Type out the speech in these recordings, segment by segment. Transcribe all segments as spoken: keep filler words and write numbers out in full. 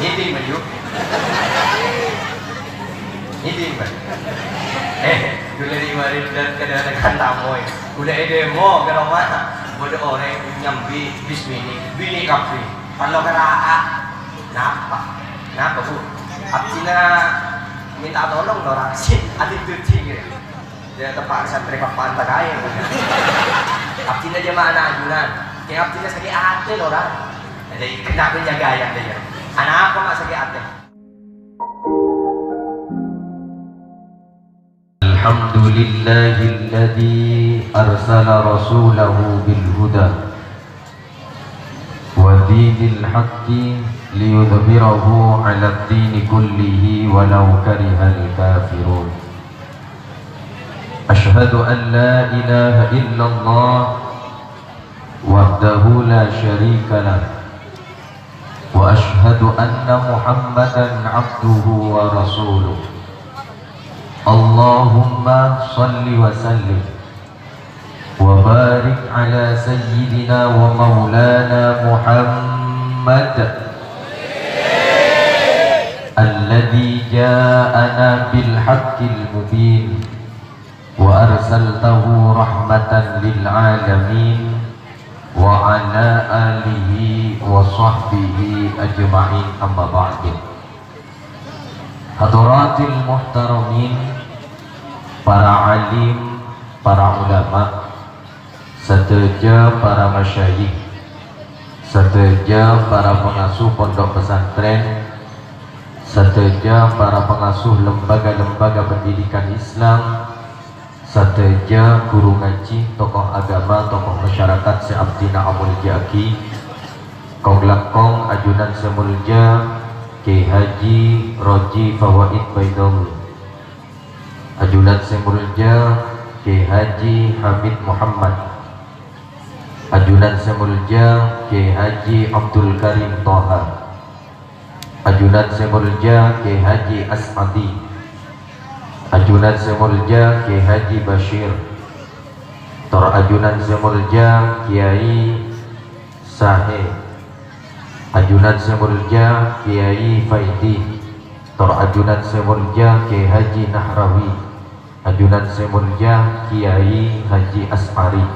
Ngèdhing, Mas, yu. Ngèdhing, Mas. Eh, ghulâ nè' marè dâ-, kadhâng-kadhâng tamoy. Ghulâ èdemo ka roma. Bâdâ orèng nyambi bis binè'. Binè' kabbhi. Parlo kara'a. Napa? Napa, Bu? Abdhina minta tolong, lora. Sè adhi-, dhâddhi, gitu. Ya, tempat santrè papan tagayang. Abdhina jhâ' ma' ana' ajunan. Kèng abdhina sakè' atè, lora. Jadi, kenapa jaga ayam dia? Ana' apa ma' sakè' atè? Alhamdulillahilladzi arsala rasulahu bil huda wa dinil haqqi liyudhhirahu 'alad dini kullihi walau karihal kafirun. Asyhadu an la ilaha illallah wahdahu la syarika lah. Wa asyhadu anna Muhammadan abduhu wa rasuluh. Allahumma shalli wa sallim wa barik ala sayyidina wa maulana Muhammad alladzi ja'ana bil haqqil mubin. Wa arsaltahu rahmatan lil alamin wa ala alihi wa sahbihi ajma'in, amma ba'du. Hadaratil muhtaramin, para alim, para ulama, sadhâjâ para masyayikh, sadhâjâ para pangasuh pondok pesantren, sadhâjâ para pangasuh lembaga-lembaga pendidikan Islam, sadhâjâ ghuru ngajhi, tokoh agama, tokoh masyarakat sè abdhina amoljâ'aghi, kong-langkong ajunan sè moljâ Kiai Haji Roji Fawaid Baidawi, ajunan sè moljâ Kiai Haji Hamid Muhammad, ajunan sè moljâ Kiai Haji Abdul Karim Toha, ajunan sè moljâ Kiai Haji As'adi, ajunan sè moljâ Kiai Haji Bashir, tor ajunan sè moljâ Kiai Sahe, ajunan sè moljâ Kiai Faidi, tor ajunan sè moljâ Kiai Haji Nahrawi, ajunan sè moljâ Kiai Haji As'ari,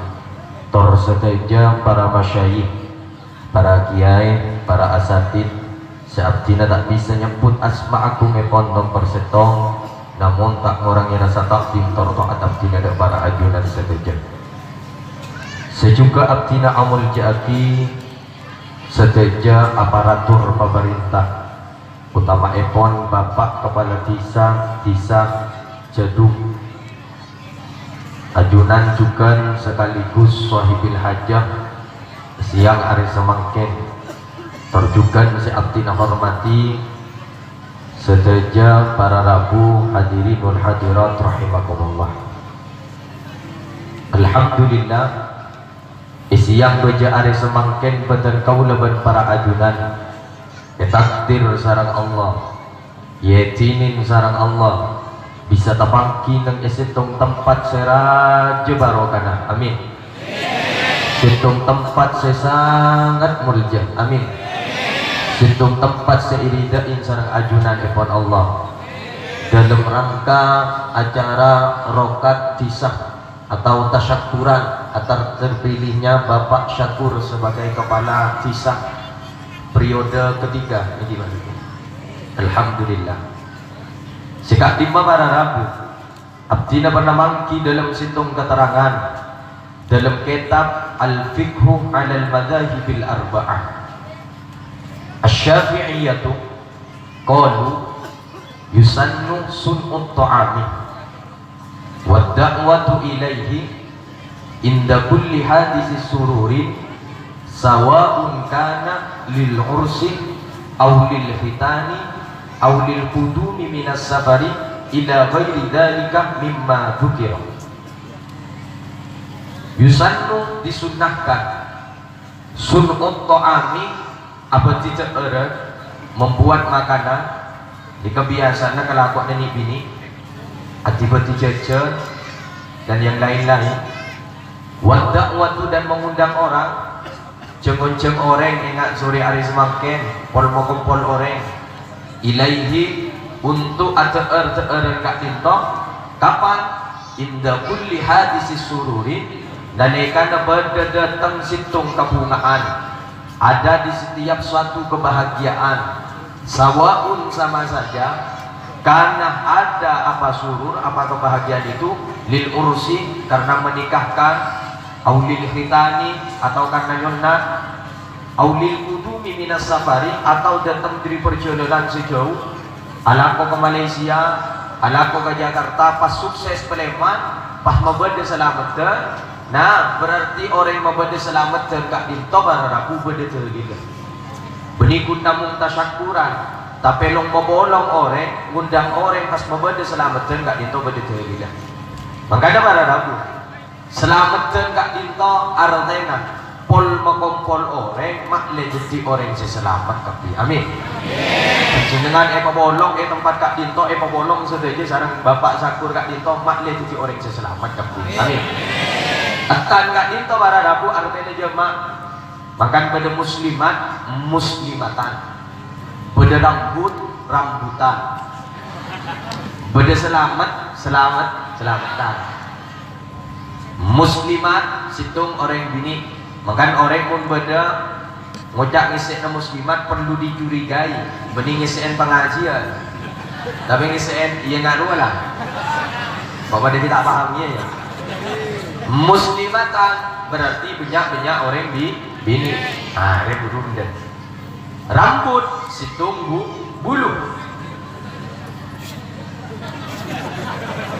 tor sadhâjâ para masyayikh, para kiai, para asatid, sè abdhina ta' bisa nyebbhut asma agungngèpon nomer sèttong, namong ta' ngorangè rasa takdim tor ta'at abdhina dâ' para ajunan sadhâjâ. Sè jhughân abdhina amoljâ'aghi sadhâjâ aparatur pamarènta, otama'èpon Bapak Kepala Dhisa, Dhisa Jhâdhung. Ajunan jhughân sekaligus sohibil hajah sèyang arè samangkèn. Tor jhughân sè abdhina hormadhi sadhâjâ para rabu, hadirin wal hadirat rahimakumullah. Alhamdulillah, è sèyang bâjâ arè samangkèn bhâdhân kaulâ bân para ajunan ètakdir sareng Allah, èidinin sareng Allah, bisa tapangghi neng è sèttong tempat sè rajâ barokana. Amin. Sèttong tempat sè sangat moljâ. Amin. Sèttong tempat sè èridhâi sareng ajunan èpon Allah. Dalam rangka acara rokat dhisa atau tasyakkuran atas terpilihnya Bapak Syakur sebagai kepala dhisa periode ketiga ini, Pak. Alhamdulillah. Sè ka'dimma para rabu, abdhina pernah mangghi dalam sèttong keterangan dalam kitab Al-Fiqhu 'alal Madzahibil Arba'ah. Asy-Syafi'iyyatu qalu yusannu sun'ut ta'ami wad da'watu ilaihi inda kulli hadisi sururin, sawa'un kana lil ursi aw lil khitani aw lil qudumi minas safari ila ghairi dzalika mimma dzukira. Yusannu, disunnahkan, sun'ut ta'ami, abâdhi ca'èra, membuat makanan, nèka biyasana kalakowanna nè'-binè', adhi-bâdhi jhâjhân, dan yang lain-lain. Wad da'watu, dan mengundang orang, jhâng-onjhâng orèng ènga' sorè arè samangkèn, pol-mokompol orèng, Ilaihi, untuk adhâ'âr-dhâ'ârân ka'dinto. Kapan? Inda kulli hadisis sururi, nalèkana bâdâ dâteng sèttong kabhunga'an. Ada di setiap suatu kebahagiaan. Sawa'un sama saja, kana ada apa surur, apa kebahagiaan itu, lil ursi, karena menikahkan, au lil khitani, atau karena nyonnat, au lil qudumi minas safari, atau dâteng dâri parjhâlânan sè jhâu, alako ka Malaysia, alako ka Jakarta, pas sukses palèman, pas mabâdâ salameddhân. Nah, berarti orèng mabâdâ salameddhân ka'dinto para rabu bâdâ dâlilla. Bânnè ghun namong tasyakkuran, tapè long-papolong orèng, ngundang orèng pas mabâdâ salameddhân ka'dinto bâdâ dâlilla. Mangkana para rabu, salameddhân ka'dinto artèna pol-makompol orèng ma'lè dhâddhi orèng sè salamet kabbhi. Amin. Panjhennengngan èpapolong è tempat ka'dinto, èpapolong sadhâjâ sareng Bapa' Syakur ka'dinto ma'lè dhâddhi orèng sè salamet kabbhi. Amin. Ètan ka'dinto para rabu artèna jhâ' ma'. Mangkana bâdâ muslimat, muslimatan. Bâdâ rambut, rambutan. Bâdâ salamet, salamet, salametan. Muslimat, sèttong orèng binè'. Mangkana orèng mon bâdâ ngoca' ngessè'na muslimat, perlu dicurigai. Bânnè ngessè'en pangajiân. Tapè ngessè'en, iyâ, nga' rowa la. Kok padâ ta' paham, iyâ, ya? Muslimatan berarti bânnya'-bânnya' orèng bi-, binè'. Ah, rè buru bhender. Rambut, sèttong bu-, bulu.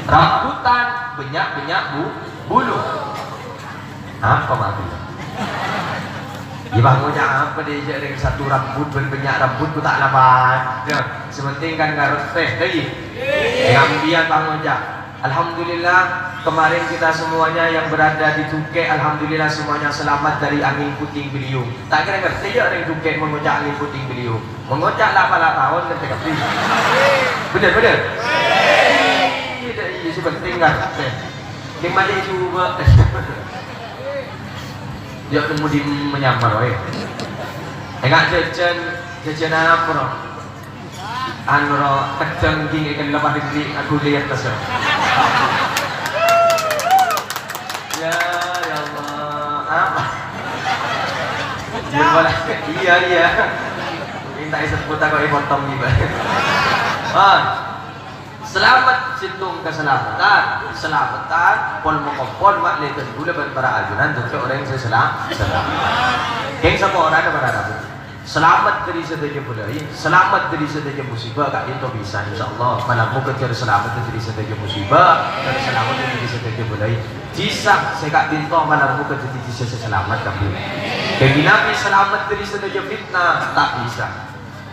Rambutan, bânnya'-bânnya' bu-, bulu. Apa mati? Iyâ, bân ngoca' apa dâ' iyâ, rèng satu rambut bân bânnya' rambut, ghu ta' la padâ. Sè pentèng kan ngartè, lagi. Ngambiyan bân ngoca'. Alhamdulillah, kemarin kita semuanya yang berada di Dukkè, alhamdulillah semuanya selamat dari angin puting beliung. Ta' kèra ngartè iyâ, rèng Dukkè mon ngoca' angin puting beliung. Mon ngoca' la pala taon ngartè kabbhi. Bhender, bhender? Iyâ, dâ' iyâ, sè pentèng ngartè. Kèng malè jhubâ'. Yâ, nemmo dimma nyamar, wè. Enga' jhâjhân, jhâjhân apa, ro? Anu, ro, keddhâng ghi' èkella padâ ghi' aghuli attas, ro. Ya, ya Allah. Apa? Iyâ, iyâ. Minta èsebbhut kok èpotong ghi, Pak. Ah. Salamet, sèttong kasalameddhân, salameddhân, pol-makompol, ma'lè bân ghulâ bân para ajunan dhâddhi orèng sè sala-, salamet. Kèng saporana para rabu. Salamet dâri sadhâjâ bâlâi, salamet dâri sadhâjâ musibâ, ka'dinto bisa, insyaallah. Malar moghâ jhâ' salamet dâri sadhâjâ musibâ, jhâ' salamet dâri sadhâjâ bâlâi. Dhisa sè ka'dinto malar moghâ dhâddhi dhisa sè salamet kabbhi. Kanjeng Nabi salamet dâri sadhâjâ fitnah, ta' bisa.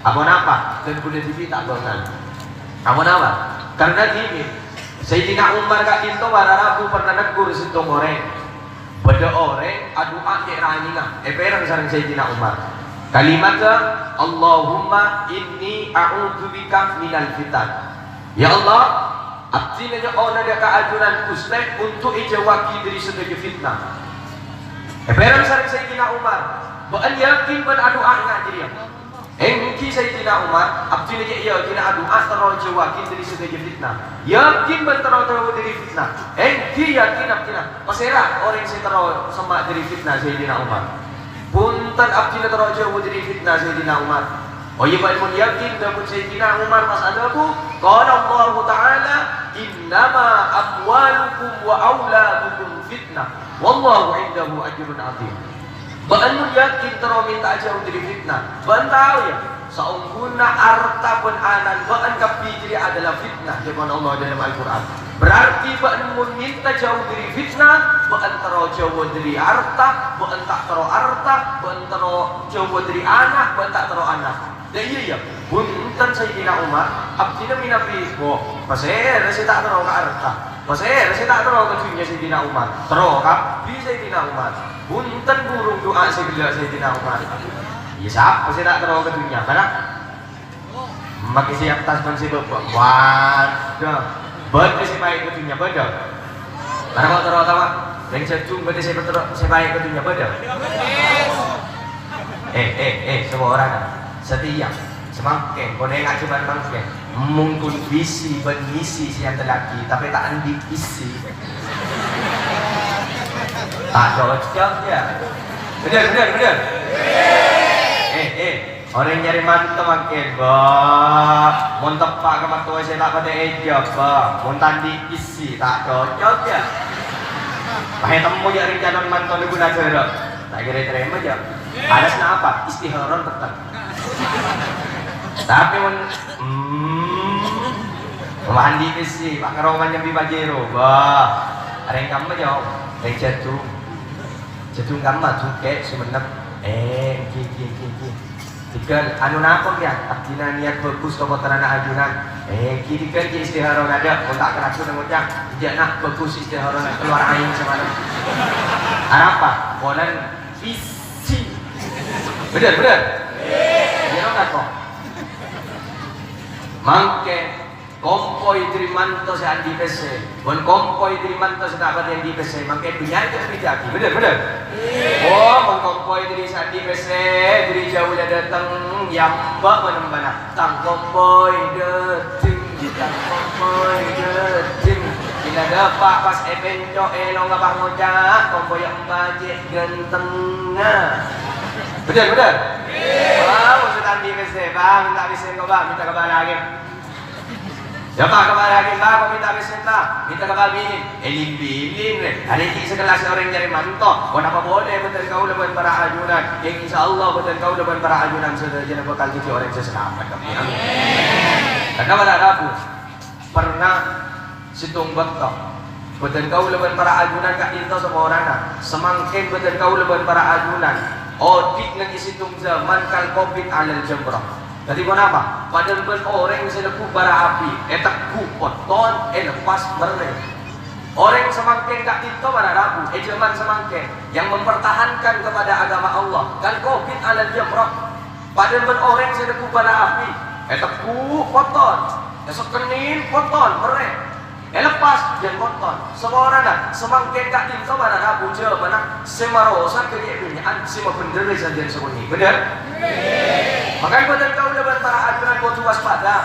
Aponapa? Dhân ghulâ dhibi' ta' bhâkal. Aponapa? Karna dhibi', Sayyidina Umar ka'dinto para rabu pernah neggur sèttong orèng. Bâdâ orèng adu'a cè' rangèngnga, èpèrèng sareng Sayyidina Umar. Kalimatta, "Allahumma inni a'udzubika minal fitan." Ya Allah, abdhina nyo'ona dâ' ka ajunan Ghustè untuk èjhâuwaghi dâri sadhâjâ fitnah. Èpèrèng sareng Sayyidina Umar, bâ'na yakin bân adu'a nga' jârèya? Èngghi Sayyidina Umar, abdhina cè' yakinna adu'a terro jhâuwaghi dâri sadhâjâ fitnah. Yakin bân terro jhâu dâri fitnah. Èngghi yakin abdhina. Pasèra orèng sè terro semma' dâri fitnah Sayyidina Umar? Bhunten, abdhina terro jhâu dâri fitnah Sayyidina Umar. Oh iyâ, bâ'na mon yakin dhâbuna Sayyidina Umar pas adhâbu, qala Allahu Ta'ala, "Innama amwalukum wa auladukum fitnah, wallahu indahu ajrun adzim." Bâ'na mon yakin terro mènta'a jhâu dâri fitnah. Bâ'na tao, ya, saongghuna arta bân ana'na bâ'na kabbhi jârèya adalah fitnah, ca'èpon Allah dâlem Al-Qur'an. Berarti bâ'na mon mènta jhâu dâri fitnah, bâ'na terro jhâu dâri arta, bâ'na ta' terro arta, bâ'na terro jhâu dâri ana', bâ'na ta' terro ana'. Lah iyâ, iyâ. Bhunten Sayyidina Umar, abdhina mènabi, wo, pasèra sè ta' terro ka arta? Pasèra sè ta' terro ka dhunnya Sayyidina Umar? Terro kabbhi Sayyidina Umar. Bhunten burung du'a sè ghellâ' Sayyidina Umar. Iyâ, sapa sè ta' terro ka dhunnya? Bârâ? Makè sè attas bân sè bâbâ. Waduh. Bâdâ sè paè' ka dhunnya, bâdâ? Bârâ kok terro tawa? Rèng Jhâjhung bâdâ sè terro, sè paè' ka dhunnya, bâdâ? Eh, eh, eh, saporana. Satèya. Samangkèn, ponènga jhâman mangkèn. Mongkon bisi bân misi sè èantellaghi, tapè ta' andi' isi. Ta' cocok, yâ? Bhender, bhender, bhender. Eh, eh, orèng nyarè manto mangkèn, Bâ. Mon teppa' ka mattowa sè ta' patè èjâ, Bâ. Mon ta' andi' isi, ta' cocok, yâ? Pas ètemmo jâ' rèng calon mantona ghun ajhârâ. Ta' kèra ètarèma, yâ? Alasna apa? Istiharah peteng. Tapè mon, hmm, mandi bessè, Pak, karo manyembi Pajero. Bâ, rèng kamma, Jong? Rèng Jhâdhung. Jhâdhung kamma, Jhâdhung Kè' Songennep. Eh, èngghi, èngghi, èngghi, èngghi. Dhigghâl, anu napa, yâ? Abdhina niyat bhâghus ka pottrana ajunan. Eh, èngghi dhigghâl, èngghi, istiharah ngadâ'. Mon ta' karaddhu ngoca', "Iyâ, Na', bhâghus istiharah, Na', kalowar aèng samalem." Arapa? Polana Bisi. Bhender, bhender. Iyâ, tako'. Mangkèn, kompoy dhâri manto sè andi' pèssè. Bân kompoy dhâri manto sè ta' patè andi' pèssè. Mangkèn dhunnya jhâ' èbidhâ'aghi. Bhender, bhender. Oh, mon kompoy dhâri sè andi' pèssè, dhâri jhâu la dâteng, yâ, mbâ' manembana. Tang kompoy dâteng, tang kompoy dâteng. Bilâ dâpa' pas èpènco' èlongnga pas ngoca', kompoyya emba cè' gantèngnga. Bhender, bhender? Wah, maksud andi' pèssè, Bâ, mènta pèssè engko', Bâ, mènta ka bâlâ aghi. Yâ, Bâ, ka bâlâ aghi, Bâ, kok mènta pèssè, Bâ, mènta ka bâbinè. Èlim-bilim, rè. Arèya ghi' sakellas orèng nyarè manto, kok napa polè bhâdhân kaulâ bân para ajunan. Insyaallah bhâdhân kaulâ bân para ajunan sadhâjâna bhâkal dhâddhi orèng sè salamet, amin. Karna para rabu, pernah sèttong bâkto, bhâdhân kaulâ bân para ajunan ka'dinto saporana, samangkèn bhâdhân kaulâ bân para ajunan odi' neng è sèttong jhâman kal-kobit alal jamrah. Dhâddhi ponapa? Padâ bân orèng sè neggu' bara api, èteggu' potton, èleppas merrè. Orèng samangkèn ka'dinto para rabu, è jhâman samangkèn, yang mempertahankan kepada agama Allah, kal-kobit alal jamrah. Padâ bân orèng sè neggu' bara api, èteggu' potton, èsekkenin potton, merrè. Èleppas jhân potton. Saporana, samangkèn ka'dinto para rabu jhâmanna sè marosak kèya bânnya'an sè mabhendherrè sajân sakonè'. Bhender? Makana bhâdhân kaulâ bân para ajunan kodhu waspada.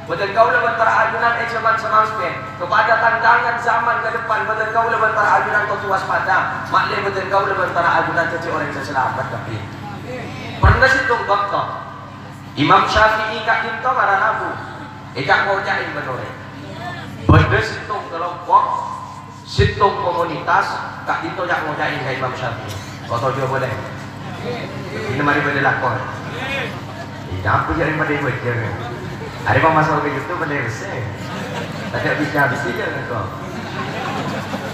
Bhâdhân kaulâ bân para ajunan è jhâman samangkèn, kepada tantangan zaman ke depan, bhâdhân kaulâ bân para ajunan kodhu waspada. Ma'lè bhâdhân kaulâ bân para ajunan dhâddhi orèng sè salamet kabbhi. Pernah sèttong bâkto, Imam Syafi'i ka'dinto mara rabu, èca'-koca'è bân orèng. Bâdâ sèttong kelompok, sèttong komunitas, ka'dinto ca'-ngoca'è ka Imam Syafi'i. Kok toju' polè? Ini mari bâdâ lakon. Ini apa jadi pada bocor? Ada mau masuk ke YouTube pada rese. Tadi bisa bisa aja kok.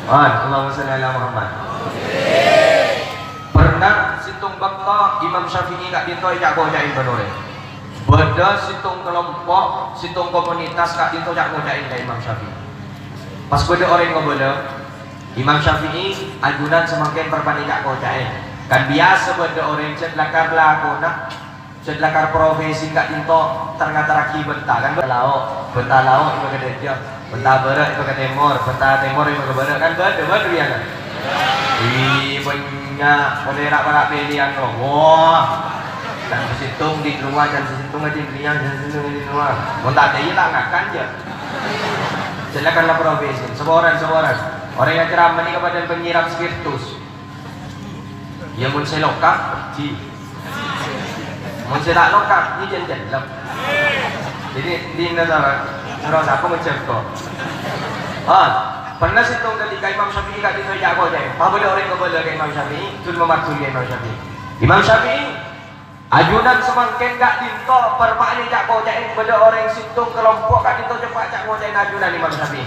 Wan, Allahumma sholli ala Muhammad. Pernah sèttong bâkto Imam Syafi'i ka'dinto èca'-koca'è bân orèng. Bâdâ sèttong kelompok, sèttong komunitas ka'dinto ca'-ngoca'è ka Imam Syafi'i. Pas bâdâ orèng ngobâlâ, "Imam Syafi'i, ajunan samangkèn parpa'na èca'-koca'è. Kan biyasa bâdâ orèng jhât lakar lakona, jhât lakar profesi ka'dinto ter-ngaterraghi bânta, kan bâ-, lao', bânta lao' èpakadhâjâ, bânta bârâ' èpakatèmor, bânta tèmor èpakabârâ', kan bâdâ, bâdâ biyasa." Ih, bânnya', polè ra'-para' pèlèyan, wah. Can sè sèttong di' rowa, can sè sèttong di' rèya, can sè sèttong di' rowa. Mon ta' tèya ta' ngakan, jâ. Jhât lakar la profesi, saporana, saporana. Orèng acaramah nèka padâ penyiram spirtus. Iyâ, mon sè lokak, jhi. Mon sè ta' lokak, ijân-jân lep. Jadi, dina sama, terus aku ngejek kok. Ah, pernah sèttong ketika Imam Syafi'i ka'dinto èca'-koca'è. Pas bâdâ orèng ngobâlâ ka Imam Syafi'i, dul mamarjul ka Imam Syafi'i. Imam Syafi'i, ajunan samangkèn ka'dinto parpa'na èca'-koca'è, bâdâ orèng sèttong kelompok ka'dinto ceppa' ca'-ngoca'è ajunan Imam Syafi'i.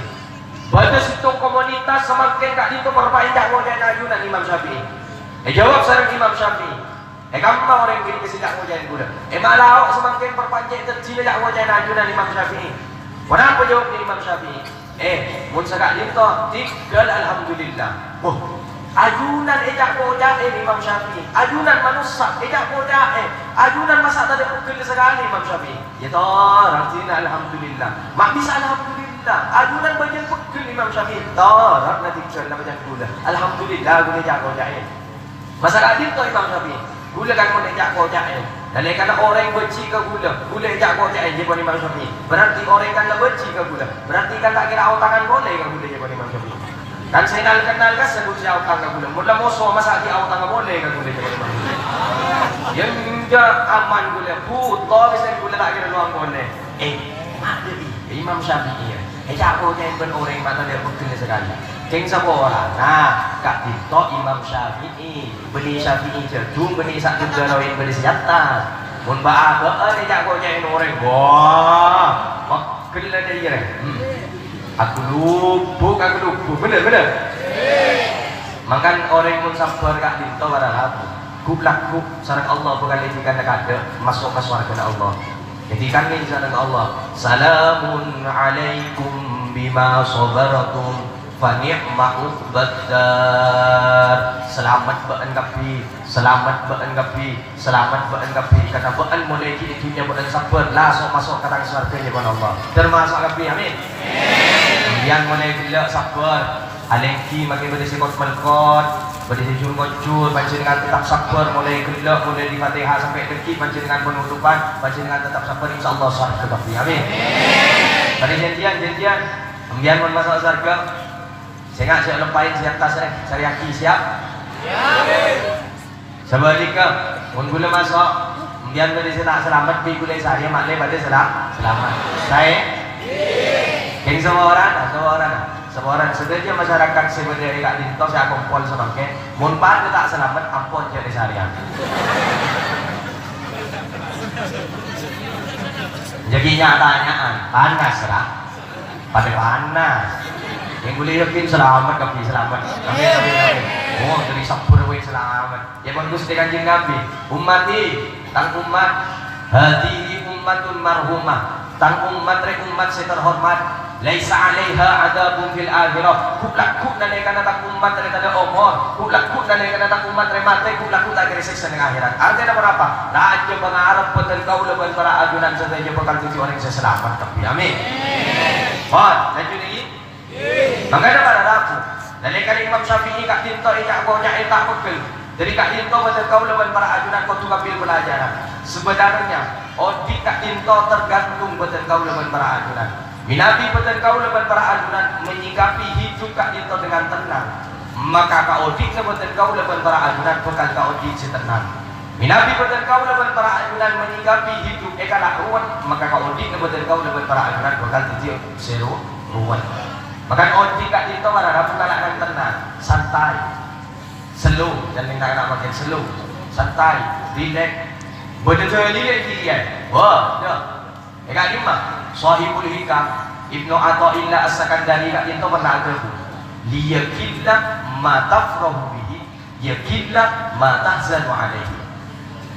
Bâdâ sèttong komunitas samangkèn ka'dinto parpa'na èca'-ngoca'è ajunan Imam Syafi'i. Èjâwâb sareng Imam Syafi'i, "È kamma orèng ghânèka sè ca'-ngoca'è kaulâ. È malao' samangkèn parpa'na cè' tèddhina ca'-ngoca'è ajunan Imam Syafi'i." Ponapa jâwâbbhâ Imam Syafi'i? Eh, mon saka'dinto, dhigghâl alhamdulillah. Wah, ajunan èca'-koca'è Imam Syafi'i. Ajunan manossa èca'-koca'è. Ajunan masa' tadâ' pegghel sakalè Imam Syafi'i. Iyâ torè, dhina alhamdulillah. Ma' bisa alhamdulillah. Ajunan bânnya' pegghel Imam Syafi'i. Torè na dhigghâl na bânnya' kaulâ. Alhamdulillah, kaulâ èca'-koca'è. Masa' ka'dinto Imam Syafi'i. Kaulâ kan mon èca'-koca'è. Nalèkana orèng bâjhi' ka ghulâ, ghulâ èca'-koca'è, jâ' pon Imam Syafi'i. Berarti orèng kan la bâjhi' ka ghulâ. Berarti kan ta' kèra aotangan polè ka ghulâ, jâ' pon Imam Syafi'i. Kan sè nal-kennal ka sè bâjhi' aotang ka ghulâ. Mon la moso masa' ghi' aotang polè ka ghulâ, jâ' pon Imam Syafi'i. Yâ, enjâ' aman ghulâ. Bhuto bisa ghulâ ta' kèra lowang polè. Eh, ma' dhâri Imam Syafi'i, yâ. Èca'-koca'è bân orèng ma' tadâ' pegghellâ sakalè. Kèng saporana, ka'dinto Imam Syafi'i. Bânnè Syafi'i jhâdhung, bânnè sè dughâ laèn, bânnè sè nyata. Mon bâ'-abâ'ân èca'-koca'è orèng, wah, pegghellâ dhâ' iyâ, rè. Hmm. Aghâlubuk, aghâlubuk. Bhender, bhender? Mangkana orèng mon sabbhâr ka'dinto para rabu. Ghu'-lagghu' sareng Allah bhâkal èdhikanna kaadâ' maso' ka sowarghâna Allah. Èdhikanè sareng Allah, "Salamun alaikum bima sabartum, fa ni'ma uqbaddar." Salamet bâ'ân kabbhi, salamet bâ'ân kabbhi, salamet bâ'ân kabbhi. Karna bâ'ân molaè ghi' è dhunnya bâ'ân sabbhâr, la so-maso' ka tang sowarghâ, jâ' pon Allah. Termaso' kabbhi, amin. Sampèyan molaè ghellâ' sabbhâr. Alènggi makè bâdâ sè kot-melkot, bâdâ sè jur-ngojur, panjhennengan tetap sabbhâr, molaè ghellâ', molaè di Fatihah sampè' dhâggi', panjhennengan penutupan, panjhennengan tetap sabbhâr, insyaallah sowarghâ kabbhi. Amin. Bâdâ jhânjhiyân, jhânjhiyân. Sampèyan mon maso' sowarghâ, sènga' jhâ' leppa'è sè attas, rè. Sarèyaghi, siap? Sabhâligghâ, mon ghulâ maso', sampèyan bâdâ sè ta' salamet, bi' ghulâ sarèya ma'lè padâ sala-, salamet. Saè? Kèng saporana, saporana. Saporana sadhâjâ masyarakat sè bâdâ è ka'dinto sè akompol samangkèn, mon padâ ta' salamet, ampon jhâ' èsarèyaghi. Jâghi nya-tanya'an, panas, ra? Padâ panas. Sè ghulâ yakin salamet, kabbhi salamet. Amin, amin, amin. Oh, dhâri sabbhâr wae salamet. Yâ pon Ghustè Kanjeng Nabi, "Ummati, tang ummat, hadhihi ummatun marhumah, tang ummat rè ummat sè terhormat, laisa 'alaiha adzabun fil akhirah." Ghu'-lagghu' nalèkana tang ummat rè tadâ' omor, ghu'-lagghu' nalèkana tang ummat rè matè, ghu'-lagghu' ta' kèra sèksa neng akhèrat. Artèna ponapa? Rajâ pangarep bhâdhân kaulâ bân para ajunan sadhâjâ bhâkal dhâddhi orèng sè salamet kabbhi. Amin. Pon, lanjut lagi. Mangkana para rabu, nalèkana Imam Syafi'i ka'dinto èca'-koca'è ta' pegghel, dhâri ka'dinto bhâdhân kaulâ bân para ajunan kodhu ngambil pelajaran. Sebenarnya, odi' ka'dinto tergantung bhâdhân kaulâ bân para ajunan. Mènabi bhâdhân kaulâ bân para ajunan menyikapi hidup ka'dinto dengan tenang, maka kaodi'na bhâdhân kaulâ bân para ajunan bhâkal kaodi' sè tenang. Mènabi bhâdhân kaulâ bân para ajunan menyikapi hidup èkala' ruwet, maka kaodi'na bhâdhân kaulâ bân para ajunan bhâkal dhâddhi sè ru-, ruwet. Maka odi' ka'dinto para rabu kala' nang tenang, santai. Slow, jhâ' mènta na' makèn slow. Santai, rileks. Bâdâ dhâlilla ghi' iyâ. Wah, iyâ. È ka'dimma, Shahibul Hikam, Ibnu Athaillah As-Sakandari ka'dinto pernah adhâbu, "Liyaqilla ma tafrahu bihi, yaqilla ma tahzanu alaihi."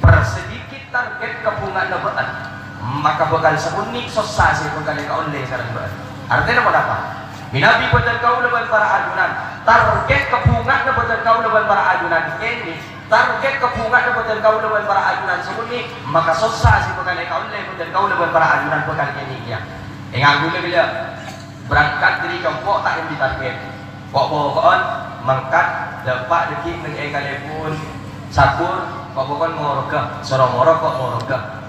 Persedikit target kabhunga'anna bâ'ân, maka bhâkal sakonè' sossa sè bhâkal èkaollè sareng bâ'ân. Artèna ponapa? Mènabi bhâdhân kaulâ bân para ajunan, target kabhunga'anna bhâdhân kaulâ bân para ajunan kènè', target kabhunga'anna bhâdhân kaulâ bân para ajunan sakonè', maka sossa sè bhâkal èkaollè bhâdhân kaulâ bân para ajunan bhâkal kènè' kèya. Ènga' ghulâ ghellâ', berangkat dhâri compo' ta' nyambi target. Ko'-, poko'en mangkat, dâpa' dhâggi' neng è kalèbun sakur, ko'-, poko'en morogghâ, soro morok ko' morogghâ.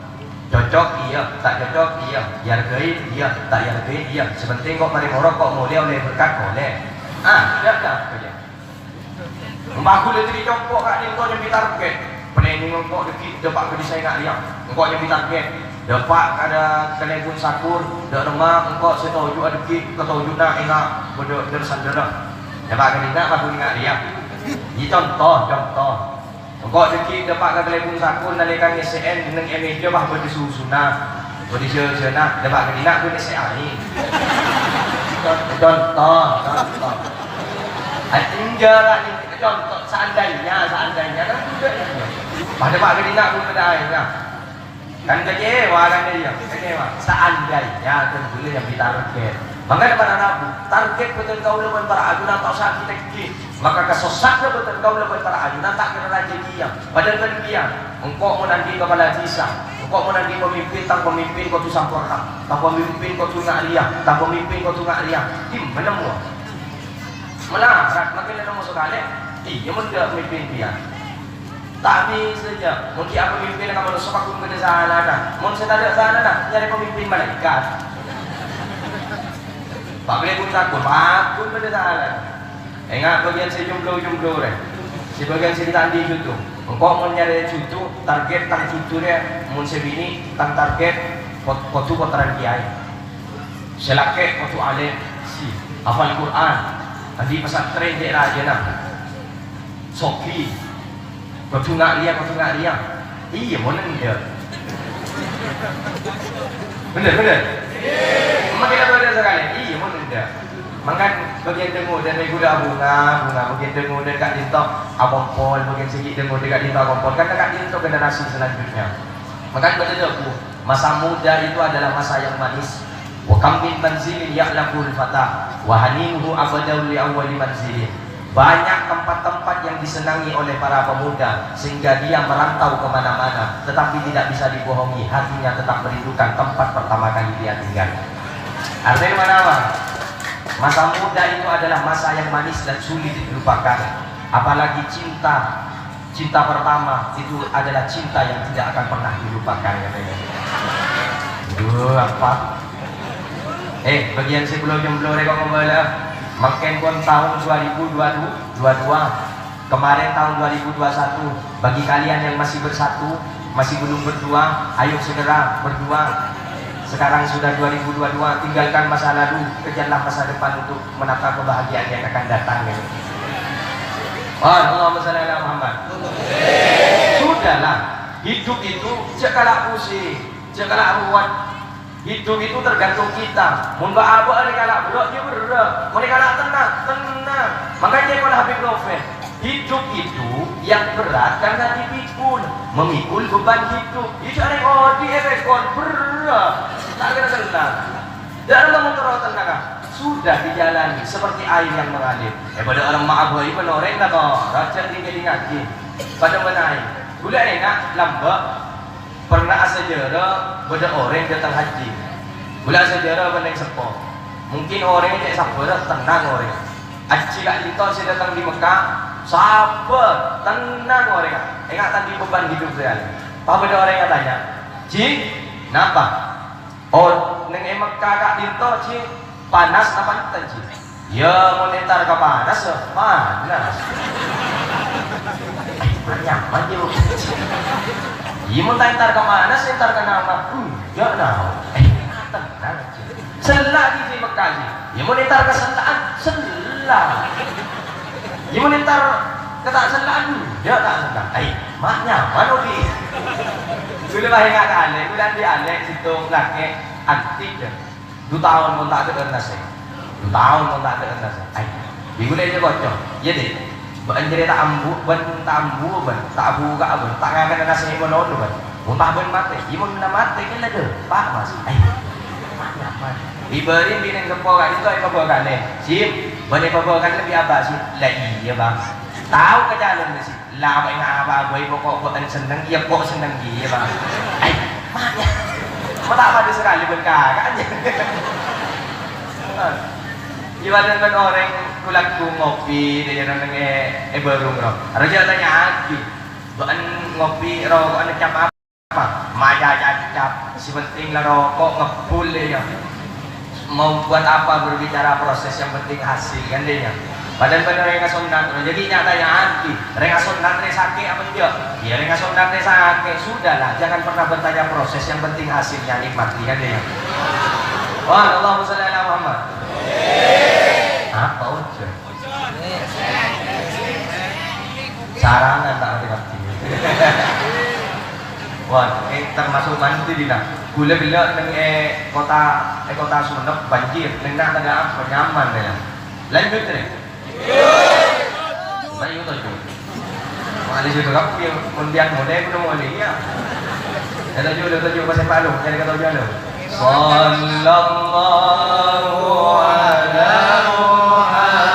Cocok, iyâ. Ta' cocok, iyâ. Èarghâi, iyâ. Ta' èarghâi, iyâ. Sè pentèng ko' marè morok, ko' molè ollè berkat, molè. Ah, iyâ, iyâ. Mon ghulâ dhâri compo' ka'dinto nyambi target. Planning engko' dhâggi' dâpa' ka dhisa ènga' rèya. Engko' nyambi target. Dâpa' ka dâ-, kalèbun sakur, dâ' remma engko' sè toju'na dhâggi' ka toju'na ènga' bâdâ dâr-sandârrâ. Dâpa' ka dinna' paghun ènga' rèya. Iyâ, conto, conto. Engko' dhâggi' dâpa' ka kalèbun sakur nalèka ngèssè'è neng è mèja pas bâdâ susuna, bâdâ jhâjhâna, dâpa' ka dinna' ghun ngèssè'è aèng. Con-, conto, conto. Enjâ' la nèka conto, seandainya, seandainya kan bâdâ. Pas dâpa' ka dinna' ghun bâdâ aèngnga. Kan kecewa kan iyâ, kecewa. Seandainya kan ghulâ nyambi target. Mangkana para rabu, target bhâdhân kaulâ bân para ajunan ta' osa ètènggi. Maka kasossa'anna bhâdhân kaulâ bân para ajunan ta' kèra rajâ kèya. Padahal kan kèya, engko' mon andi' kapala dhisa, engko' mon andi' pamimpin, tang pamimpin kodhu samporna, tang pamimpin kodhu ènga' rèya, tang pamimpin kodhu ènga' rèya. Dimma nemmowa? Malarat, makkè nemmo sakalè. Iyâ, mon dâ' mimpin kèya. Ta' bisa, jâ. Mon ghi' apamimpin ka manossa, pagghun bâdâ salana. Mon sè tadâ' salana, nyarè pamimpin malaèkat. Pagghun pon pagghun, pagghun bâdâ salana. Enga' bâgiyân sè jomblo-jomblo rè. Sè bâgiyân sè ta' andi' judu. Engko' mon nyarè judu, target tang judu rè, mon sè binè', tang target pod-, kodhu pottrana kèyaè. Sè lakè' kodhu alim, si, hafal Qur'an, andi' pesantren cè' rajâna. Soghi. Kodhu nga' rèya, kodhu nga' rèya. Iyâ, mon endâ'. Bhender, bhender. Makkè bhender sakalè. Iyâ, mon endâ'. Mangkana bâgiyân dâ' ngodâ nèko dâ' abhunga, abhunga. Bâgiyân dâ' ngodâ ka'dinto akompol, bâgiyân sè ghi' dâ' ngodâ ka'dinto akompol. Kan ka'dinto generasi selanjutnya. Mangkana bâdâ dhâbu, masa muda itu adalah masa yang manis. Wa kam min manzilin ya'laful fata, wa haninuhu abadau li awwali manzilin. Banyak tempat-tempat yang disenangi oleh para pemuda, sehingga dia merantau kemana-mana, tetapi tidak bisa dibohongi, hatinya tetap merindukan tempat pertama kali dia tinggal. Artinya mana, Bang? Masa muda itu adalah masa yang manis dan sulit dilupakan, apalagi cinta. Cinta pertama itu adalah cinta yang tidak akan pernah dilupakan, katanya. Duh, apa? Eh, bâgiyân sè belum jomblo rè kok ngombala. Mangkèn pon taon dua ribu dua puluh dua. Kemarin tahun dua ribu dua puluh satu. Bagi kalian yang masih bersatu, masih belum berdua, ayo segera berdua. Sekarang sudah dua ribu dua puluh dua, tinggalkan masa lalu, kejarlah masa depan untuk menata kebahagiaan yang akan datang ini. Oh, Allahumma shalli ala Muhammad. Sudahlah, hidup itu jhâ' kala' pusing, jhâ' kala' ruwet. Hidup itu tergantung kita. Mon bâ'-abâ' arè kala' berrâ', ya berrâ'. Mon kala' tennang, tennang. Makanya kata Habib Novel, hidup itu yang berat karena dipikul, memikul beban hidup. Ya, jhâ' rèng odi' èpèkol, berrâ'. Ta' kèra tennang. Dâ' remma mon terro tennang, ah. Sudah dijalani seperti air yang mengalir. Eh, padâ remma abâi pon orèng la to, rajâ dingngèlingngaghi. Padâ mènaè. Ghulâ enga' lambâ'. Pernah asajârâ bâdâ orèng dâteng haji. Ghulâ asajârâ bân rèng seppo. Mungkin orèng cè' sabbhârrâ tennang orèng. Haji ka'dinto sè dâteng dâri Mekkah, sabbhâr, tennang orèng. Enga' ta' andi' beban hidup rèya. Pas bâdâ orèng atanya, "Ji, napa?" "Oh, neng è Mekkah ka'dinto, Ji, panas napa enten, Ji?" "Ya, mon entar ka panas, ya panas." "Eh, nyaman, Ji." "Iya, mon ta' entar ka panas, entar ka nama?" "Enjâ', nah." "Eh, tenang, Ji." "Sella, Ji, è Mekkah, Ji." "Ya, mon entar ka sella'an, sella." "Ya, mon entar ka ta' sella'an, enjâ', ta' sella." "Ai, ma' nyaman, odi'." Ghulâ bâi enga' ka alè', ghulâ andi' alè' sèttong lakè', antik, ya. Du taon mon ta' dâ'âr nasè'. Du taon mon ta' dâ'âr nasè'. Ai, bi ghulâ èkoca'. Iyâ, Dè'. Bâ'na jârèya ta' ambu, bân ta' ambu, bân ta' abuka'a, bân ta' ngakana nasè' malolo, bân. Mon ta' bân matè, iyâ mon la matè kan la dâpa', Mas. Ai, nyaman. Èbâri' binèna seppo ka'dinto èpabâkalè. "Sim, bân èpabâkalè bi' abâ', Sim." "La iyâ, Bang." Tao ka calonna, Sim. La, apa enga' apa, bhâi, pokok bâ'na senneng, iyâ, kok senneng, iyâ, Pak. Ai, makanya. Ma' ta' padâ sakalè bân kakak, anjing. Iyâ, padâ bân orèng kulâ ngopi, dâ' iyâ neng è, è bârung, ro. Arèya tanya'aghi, "Bâ'na ngopi, roko'na cap apa?" "Maca cacap, sè pentèng la roko' ngebbhul, iyâ." Mau buat apa berbicara proses, yang penting hasil, kan, dâ' iyâ. Padahal bân orèng asonnat, jadi nyatanya andi, orèng asonnat rè sakè' apa enjâ'? Iyâ, orèng asonnat rè sakè', sudahlah, jangan pernah bertanya proses, yang penting hasilnya nikmati, kan, dâ' iyâ. Wah, Allahumma shalli ala Muhammad. Apa, Ustaz? Sarangan ta' ngartè-ngartè. Wah, eh, termasuk mandi dina. Ghulâ ghellâ' neng è kota, è kota Sumenep banjir, neng na' tadâ' apa, nyaman, ya. Lanjut, Rè. Ayo, toju'. Wah, ini sudah kamu yang kemudian mulai, belum mulai, ya. Ya, toju', toju', masih malu, jadi kata toju', anu. Sallallahu ala Muhammad.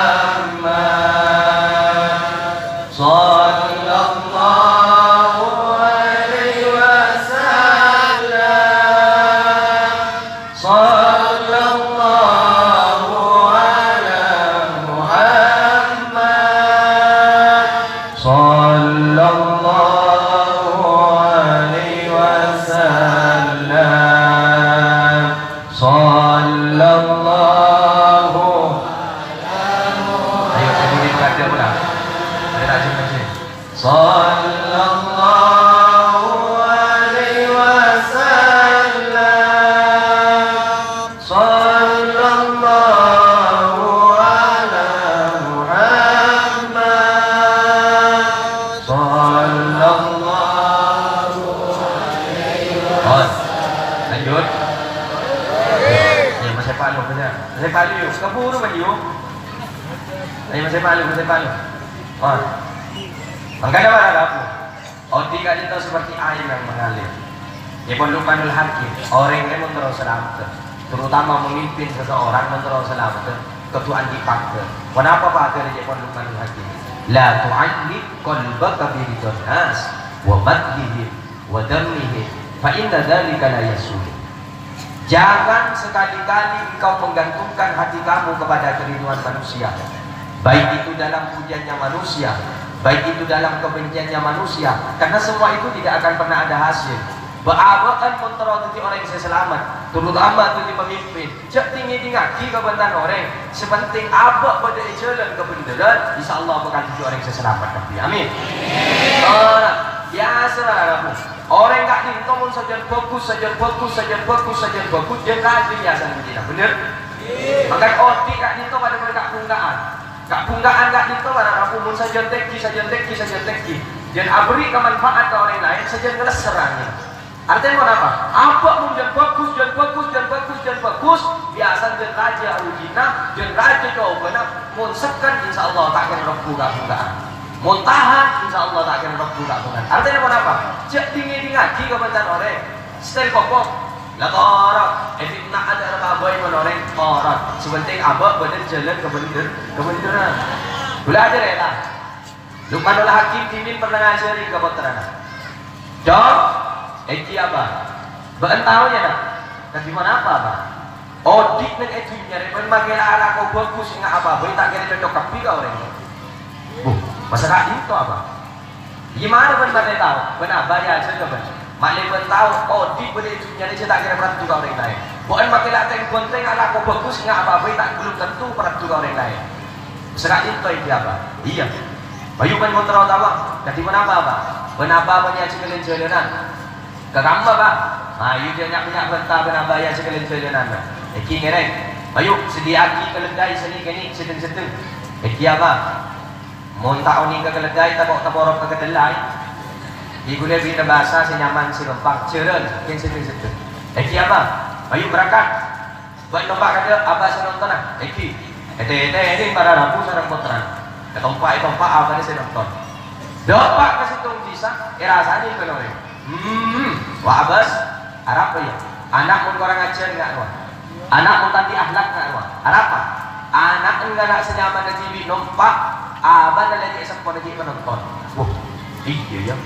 Sallallahu alaihi wasallam. Sallallahu ala Muhammad. Sallallahu Lanjut. Ayo, masè palu, masè, masè palu, yu. Kaburu, Mas, yu. Ayo, masè palu, masè palu. Oh. Mangkana para rabu. Odi' ka'dinto seperti air yang mengalir. Èpon Luqmanul Hakim, orèng rè mon terro salamet, terutama memimpin seseorang mon terro salamet, kodhu andi' pager. Ponapa pagerra, ca'èpon Luqmanul Hakim? "La tu'alliq qalbaka biridhan nas wa madhihim wa dhammihim, fa inna dzalika la yazulu." Jangan sekali-kali engkau menggantungkan hati kamu kepada kerinduan manusia, baik itu dalam pujiannya manusia, baik itu dalam kebenciannya manusia, karena semua itu tidak akan pernah ada hasil. Bâ'-abâ'ân mon terro dhâddhi orèng sè salamet, terutama dhâddhi pemimpin, jhâ' ngèdingngaghi ka bhânten orèng. Sè penting abâ' bâdâ è jhâlân kabhendherrân, insyaallah bhâkal dhâddhi orèng sè salamet kabbhi. Amin. Ora, biyasa la rabu. Orèng ka'dinto mon sajân bhâghus, sajân bhâghus, sajân bhâghus, sajân bhâghus, jhân rajâ biyasana budina, bhender? Mangkana odi' ka'dinto padâ bân ka'-bhungka'an. Ka'-bhungka'an ka'dinto para rabu mon sajân tèngghi, sajân tèngghi, sajân tèngghi. Jhân aberri' ka manfaat ka orèng laèn, sajân ngalèssèr angèn. Artèna ponapa? Abâ' mon jhân bhâghus, jhân bhâghus, jhân bhâghus, jhân bhâghus, biyasana jhân rajâ arujina, jhân rajâ cobâna, mon sekken, insyaallah ta' kèra rebbhu ka'-bhungka'an. Mon tahan, insyaallah ta' kèra rebbhu ka'-bhungka'an. Artèna ponapa? Jhâ' ngèdingngaghi ka bhânten orèng. Stèl koko. La toro', èfitna adâ' arapa bhâi mon orèng toro'. Sè penting abâ' bâdâ jhâlân kabhendher-, kabhendherrân. Ghulâ ajhâr, yâ, ta? Luqmanul Hakim dhimèn pernah ngajhâri ka pottrana. "Cong, èngghi, Abah. Bâ'ân tao, yâ, ta'? Kadhi ponapa, Abah? Odi' neng è dhunnya rè bâ'ân makè la alako bhâghus enga' apa bhâi ta' kèra cocok kabbhi ka orèng." "Buh, masa ka'dinto, Abah?" "Iyâ, mara bâ'ân makè tao, bâ'ân Abah èajhâr ka bâ'ân. Ma'lè bâ'ân tao, odi' bâdâ è dhunnya rè jhâ' ta' kèra paraddhu ka orèng laèn. Bâ'ân makè la tèng-bhântèng alako bhâghus enga' apa bhâi ta' belum tentu paraddhu ka orèng laèn." "Masa ka'dinto, èngghi, Abah?" "Iyâ." "Mayu bâ'ân mon terro tao, kadhi ponapa, Abah?" "Bâ'ân Abah bânnè ajhâghâlân jhâlânan." "Ka kamma, Bâ?" "Mayu jhâ' nya'-bânnya' bânta bâ'ân Abah ajhâghâlân jhâlânan, Bâ. Èngghi ngèrèng. Mayu, sadhiyâ'aghi kalèddhâi sanè' kènè' sèdheng-sèdheng." "Èngghi, Abah." "Mon ta' onèng ka kalèddhâi, tako' taporo' ka kadellai. Ghi' ghulâ bhidhâ bhâsa sè nyaman, sè ghâmpang. Jhârân, kèng sèdheng-sèdheng." "Èngghi, Abah." "Mayu, berangkat." "Bâ'ân nompa' kadâ', Abah sè nontona." "Èngghi." Ètè-ètènè para rabu sareng pottrana. Ètompa'-ètompa' abâna sè nonton. Dâpa' ka sèttong dhisa, èrasanè bân orèng. "Hmm, wa' abâs, arapa, yâ? Ana' mon korang ajhâr nga' rowa. Ana' mon ta' andi' akhlak nga' rowa. Arapa? Ana' ngala' sè nyamana dhibi' nompa', abâna la cè' seppona cè' panonton." "Wah, iyâ, yâ."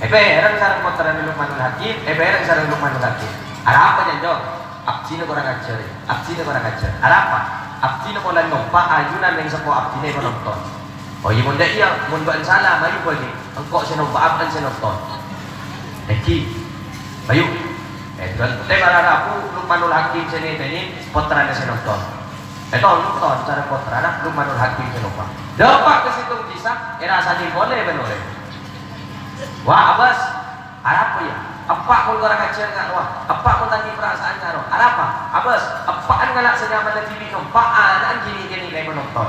Èpèrèng sareng pottrana Luqmanul Hakim, èpèrèng sareng Luqmanul Hakim. "Arapa, Cong?" "Abdhina korang ajhâr, abdhina korang ajhâr." "Arapa?" "Abdhina polana nompa' ajunan neng seppo abdhina èpanonton." "Oh, iyâ, mon dâ' iyâ, mon bâ'ân sala, mayu bâli. Engko' sè nompa', bâ'ân sè nonton." "Èngghi." "Mayu." Èdhântè para rabu Luqmanul Hakim sè nètènè, pottrana sè nonton. Ètonton sareng pottrana Luqmanul Hakim sè nompa'. Dâpa' ka sèttong dhisa, èrasanè polè bân orèng. "Wa' abâs, arapa, yâ? Eppa' mon korang ajhâr nga' rowa. Eppa' mon ta' andi' parasaan nga' rowa. Arapa? Abâs, eppa'en ngala' sè nyamana dhibi' nompa', ana'en kènè'-kènè' la èpanonton."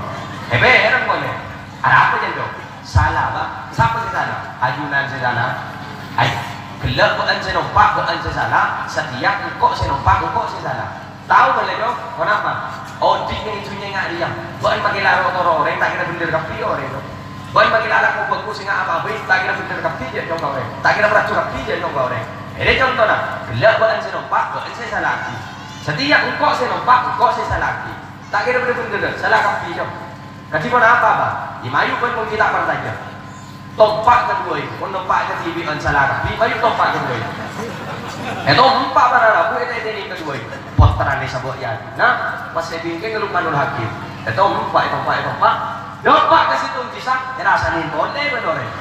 Èpèrèng polè. "Arapa, Cong?" "Sala, Bâ." "Sapa sè sala?" "Ajunan sè sala." "Ay, ghellâ' bâ'ân sè nompa', bâ'ân sè sala. Satèya engko' sè nompa', engko' sè sala." Tao bâlâ, Cong, ponapa? Odi' neng è dhunnya nga' rèya. Bâ'ân makè la ro-toro orèng, ta' kèra bhendher kabbhi orèng, Cong. Bâ'ân makè la alako bhâghus sè nga' apa bhâi, ta' kèra bhendher kabbhi jhâ' Cong ka orèng. Ta' kèra paraddhu kabbhi jhâ' Cong ka orèng. Èrè contona, ghellâ' bâ'ân sè nompa', bâ'ân sè sala kabbhi. Satèya engko' sè nompa', engko' sè sala kabbhi. Ta' kèra bhendher-bhendher, sala kabbhi, Cong. Kadhi ponapa, Bâ? Iyâ, mayu bâ'ân mon ghi' ta' parcajâ. Tompa' kadhuwâ, mon nompa' kadhibi'ân sala kabbhi, mayu tompa' kadhuwâ. Ètompa' para rabu, ètètènè kadhuwâ. Pottrana sabâ' yâ. Nah, pas èbingkèng Luqmanul Hakim. Ètompa', ètompa', ètompa'. Dâpa' ka sèttong dhisa, èrasanè polè bân orèng.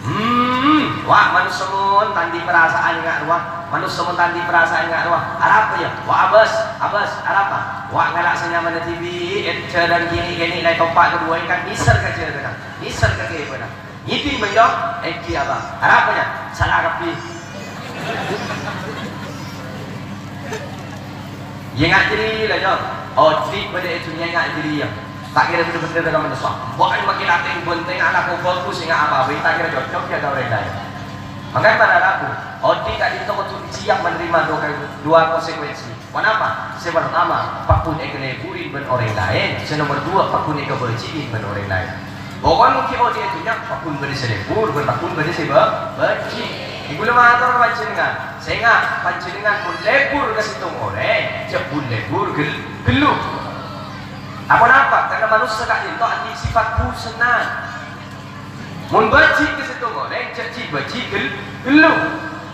Hmm, wa' manossa mon ta' andi' parasaan nga' rowa. Manossa mon ta' andi' parasaan nga' rowa. Arapa, yâ? Wa' abâs, abâs, arapa? Wa' ngala' sè nyamana dhibi', è jhârân kènè'-kènè' la ètompa' kadhuwâ, kan nèser ka jhârânna. Nèser ka kèbânna. Ngèdhing, Bâ, Cong? Èngghi, Abah. Arapa, yâ? Sala kabbhi. Iyâ, nga' jârèya la, Cong. Odi' bâdâ è dhunnya nga' jârèya. Ta' kèra bhendher-bhendher ka manossa. Bâ'ân makè la tèng-bhântèng alako bhâghus sè nga' apa bhâi, ta' kèra cocok jhâ' ka orèng laèn. Mangkana para rabu. Odi' ka'dinto kodhu siap menerima dua, dua konsekuensi. Ponapa? Sè partama, pagghun èkaleburi bân orèng laèn. Sè nomer dua, pagghun èkabâji'i bân orèng laèn. Pokokna mon ghi' odi' è dhunnya, pagghun bâdâ sè lebur, bân pagghun bâdâ sè bâ-, bâji'. Ghi' kaulâ mator ka panjhennengngan, sènga', panjhennengngan mon lebur ka sèttong orèng, jhâ' ghun lebur ghel-, ghellu. Aponapa? Karna manossa ka'dinto andi' sifat bhusanna. Mon bâji' ka sèttong orèng, jhâ' ghi' bâji' ghel-, ghellu.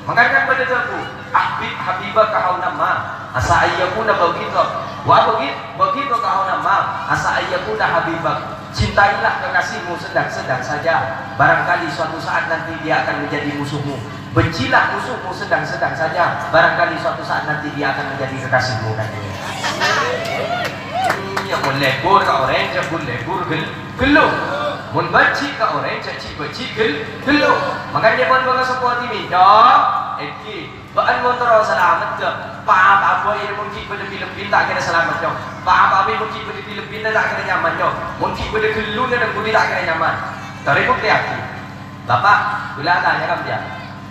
Mangkana bâdâ dhâbu, "Ahbib habibaka haunan ma, asa ayyakuna baghidha, wa abghid baghidhaka haunan ma, asa ayyakuna habibak." Cintailah kekasihmu sedang-sedang saja, barangkali suatu saat nanti dia akan menjadi musuhmu. Bencilah musuhmu sedang-sedang saja, barangkali suatu saat nanti dia akan menjadi kekasihmu, katanya. Iyâ, mon lebur ka orèng, jhâ' ghun lebur ghel-, ghellu. Mon bâji' ka orèng, jhâ' ghi' bâji' ghel-, ghellu. Mangkana pon bângaseppo ati minco, èngghi. Bâ'na mon terro salamet, Cong. Pa-apa bhâi mon ghi' bâdâ bi-lebbina ta' kèra salamet, Cong. Pa-apa bhâi mon ghi' bâdâ bi-lebbina ta' kèra nyaman, Cong. Mon ghi' bâdâ ghelluna neng budi ta' kèra nyaman. Torè buktèyaghi. Bapa', kaulâ atanya ka empèyan.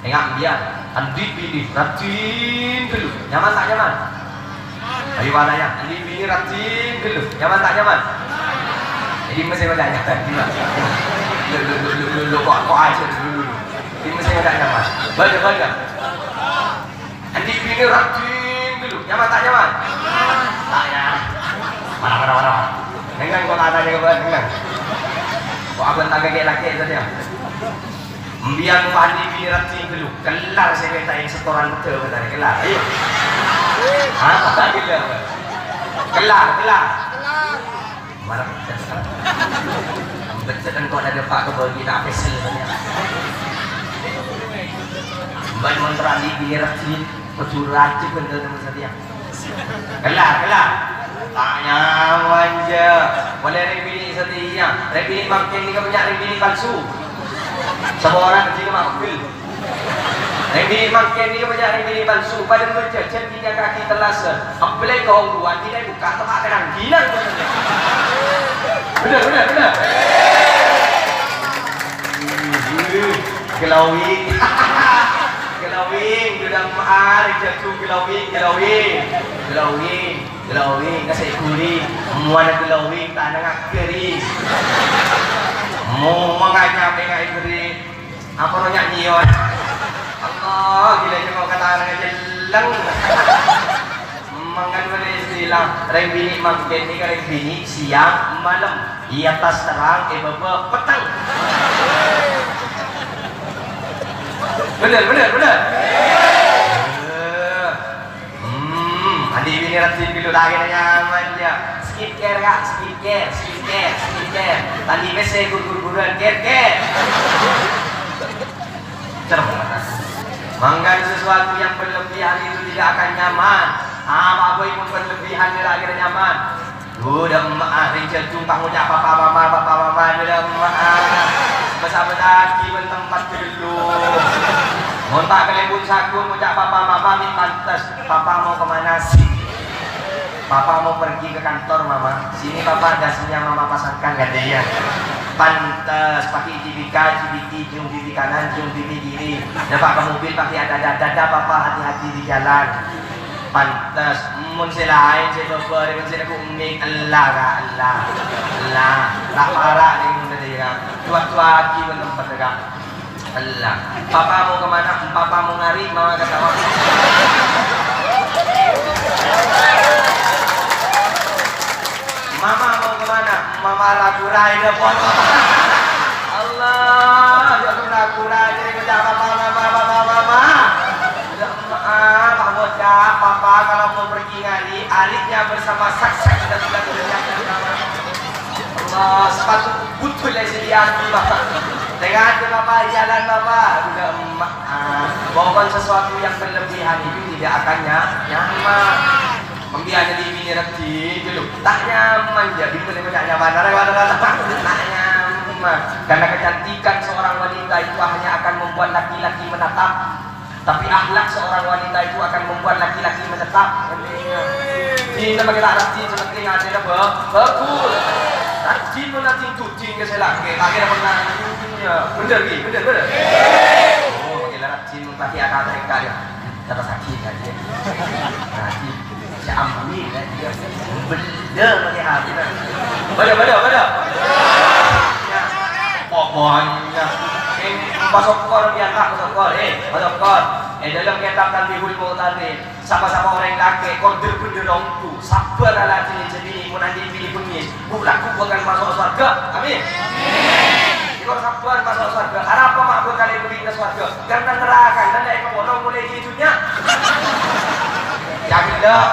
Enga' empèyan, andi' binè raddhin ghâllu. Nyaman ta' nyaman? Ayo, atanya, andi' binè raddhin ghâllu. Nyaman ta' nyaman? Jadi mesti bertanya. Lo, lo, lo, lo, lo, lo, kok, kok aja dulu, dulu. Jadi mesti bertanya, Mas. Bâdâ, bâdâ. Andi' binè raddhin ghâllu. Nyaman ta' nyaman? Ta' nyaman. Mana, mana, mana? Neng, neng, kok atanya ke bâdâ, neng, neng. Kok abang tak kakek laki tadi, ya? Empèyan mon andi' binè raddhin ghâllu, kellar sè mènta èsetoran beddhâ, katanya, kellar. Ayo. Apa kellar? Kellar, kellar. Marah. Beddhâ kan kok ada pak kebagi tak pesel katanya. Bân mon terro andi' binè raddhin, kodhu rajib bân teman setia. Kellar, kellar. Ta' nyaman, jâ. Polè rèng binè' satèya. Rèng binè' mangkèn nèka bânnya' rèng binè' palsu. Saporana jâ' ma' pegghel. Rèng binè' mangkèn nèka bânnya' rèng binè' palsu. Padâ bâjâ, jân kèya kakè tellasa. Apalagi ka ongguwan, dina buka tempat kenang-kenang. Bener, bener, bener. Glowing. Glowing, gudang ma'ar, jatuh glowing, glowing. Glowing, glowing, kasih kuning. Muana glowing, tanah ngakeri. Mau menganyam dengan ibri. Apa lo nyanyi, yo? Allah, gila, cuma kata anak aja leng. Mangkana bâdâ istilah, rèng binè' mangkèn nèka rèng binè' siang malem, è attas terrang, è bâbâ petteng. Bener, bener, bener. Eh, hmm, andi' binè' raddhin ghâllu, ta' kèra nyaman, jâ. Skincare, Kak, skincare, skincare, skincare. Tandhi pèssè gur-gur-guran, ker-ker. Cermat. Mangkana sesuatu yang berlebihan itu tidak akan nyaman. Apa bhâi mon berlebihan, ta' kèra nyaman. Duh, dâ' emma'a, rèng jhâdhung pas ngoca' papa mama, papa mama, duh, dâ' emma'a. Bâsa-bâsaghi bân tempat ghâllu. Mon ta' kalèbun saghun ngoca' papa mama, mè' pantes. Papa mau ke mana sih? Papa mau pergi ke kantor, Mama. Sini Papa ada sinyal Mama pasangkan, katanya. Pantes, pakai cipika, cipiki, cium pipi kanan, cium pipi kiri. Dâpa' ka mobil pakai ada-ada, ada Papa, hati-hati di jalan. Pantes, mon sè laèn, sè bâbâ, mon sè lagghu' emming, ella, Kak, ella. Ella, ta' para' nèng mon dâ' iyâ, Kak. Tua-tuaaghi bân tempat, Kak. Ella. Papa mau ke mana? Papa mau ngari, Mama ketawa. Mama mau ke mana? Mama ragu-ragu, pon. Allah, ya Allah, ragu-ragu, jadi macam apa, Mama, Mama, Mama? Ya Allah, Pak Bocah, Papa kalau mau pergi ngari, aritnya bersama saksi dan sudah bersama. Allah, sepatu butut yang sediakan, Bapak. Dengan Bapak jalan, Bapak. Udah, emak. Ah, pokoknya sesuatu yang berlebihan itu tidak akan nya-, nyaman. Pembiayaan di bini reti, gitu. Tak nyaman, jadi boleh tak nyaman. Ada, ada, ada. Tak nyaman. Karena kecantikan seorang wanita itu hanya akan membuat laki-laki menatap. Tapi akhlak seorang wanita itu akan membuat laki-laki menetap. Dina makkè ta' rajin, sè penting atèna ba-, bagus. Rajin mon rajin, tujing ka sè lakè', ta' kèra pernah nanya. Bener, Ki? Bener, bener? Oh, makkè la rajin. Pati akata reka dia. Kata sakit aja. Nanti si Amri ya dia. Bener pakai hati kan. Pada, pada, pada. Ya. Pokoknya. Eh, Pak Sokor, ya, Pak Sokor. Eh, Pak Sokor. Eh, dalam kitab Tanbihul Mu'tarid, sapa-sapa orèng lakè' kor dhâr-bhendhâr onto, sabbhâr aladhinè jâ' binè' mon andi' binè' bengngis, bu' lagghu' bhâkal maso' sowarghâ. Amin. Amin. Kor sabbhâr maso' sowarghâ. Arapa ma' bhâkal èbâghi ka sowarghâ? Karna neraka, kan la èkapolong molaè è dhunnya. Yakin, Dok?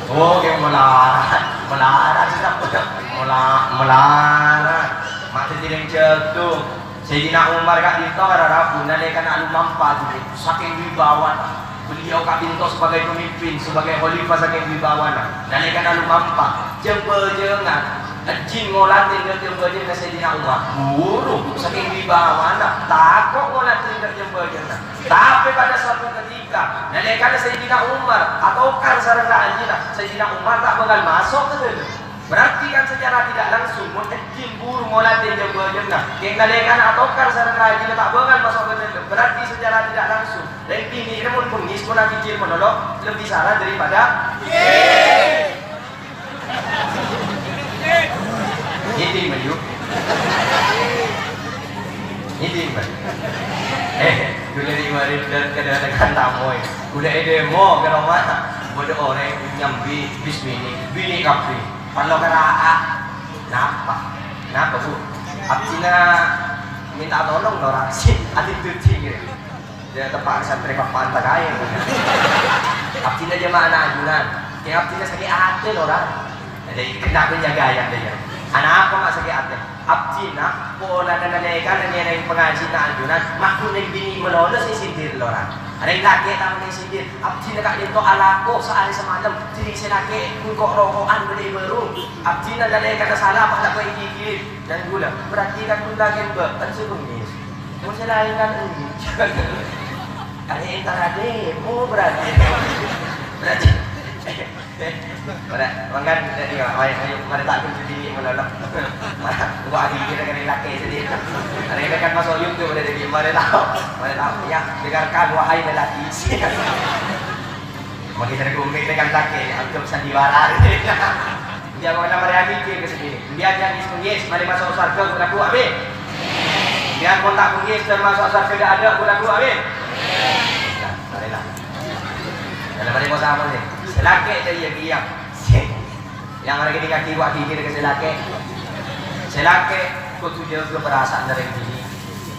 Oh, kayak melarat, melarat sih, Dok. Mela-, melarat. Masih tidak jatuh. Sayyidina Umar ka'dinto para rabu, nalèkana alomampa, sakèng wibawana. Beliau ka'dinto sebagai pemimpin, sebagai khalifah, sakèng wibawana. Nalèkana alomampa, jâng-bâjângan, èjin ngolatè jâng-bâjâng ka Sayyidina Umar. Buru, sakèng wibawana, tako' ngolatè jâng-bâjângan. Tapè pada suatu ketika, nalèkana Sayyidina Umar atokar sareng rajina, Sayyidina Umar ta' bhâkal maso' ka dâlem. Berarti kan secara tidak langsung, mon èjin buru ngolatè jâng-bâjângnga, kèng nalèkana atokar sareng rajina ta' bhâkal maso' ka dâlem. Berarti secara tidak langsung, rèng binè' rèya mon bengngis, mon akicil, mon lolo, lebih salah daripada Ngèdhing, Bayu. Ngèdhing, Bayu. Eh, ghulâ nè' marè dâ-, kadhâng-kadhâng tamoy. Ghulâ èdemo ka roma. Bâdâ orèng nyambi bis binè', binè' kabbhi. Parlo kara'a. Napa? Napa, Bu? Abdhina minta tolong, Lora. Sih, ati duti, gitu. Ya, tepa' santrè papan tagayen. Abdhina jâma'ana ajunan. Kèng abdhina sakè' atè, Lora. Jadi, kenapa jaga ayam dia? Anapa ma' sakè' atè? Abdhina, polana nalèkana ngèrèng pangajina ajunan, ma' ghun rèng binè' malolo sè sindir, Lora. Rèng lakè' ta' onèng sindir. Abdhina ka'dinto alako saarè samalem, diri sè lakè' engko' roko'an bâdâ è bârung. Abdhina nalèkana sala, pas lako ègigit. Dan ghulâ, berarti kan ghulâ kèng bâ'en sè bengngis. Mon sè laèn kan enjâ'. Arè entar ademo berarti. Berarti. Ora, mangkana, ayo, ayo, ayo, marè ta' kunci binè' malolo. Marè, gua lagi kira-kira lakè' sèdhâ. Arè kan maso' YouTube udah jadi, marè ta', marè ta', ya, dengarkan wahai lelaki. Mangkana gumè' kan lakè', anggap sandiwara. Iyâ, mangkana marè amèkkèr ka sèdhâ. Iyâ, jhâ' ngis-ngis, marè maso' sowarghâ, ghu-lagghu, amin. Iyâ, mon ta' ngis, jhâ' maso' sowarghâ dâ'-adâ', ghu-lagghu, amin. Nah, marè la. Jhâ' marè posa mon, sè lakè' jâ' iyâ, iyâ. Sè, yang marè kènè' kaki, wa' gigir ka sè lakè'. Sè lakè' kodhu jâgâ parasa'anna rèng binè'.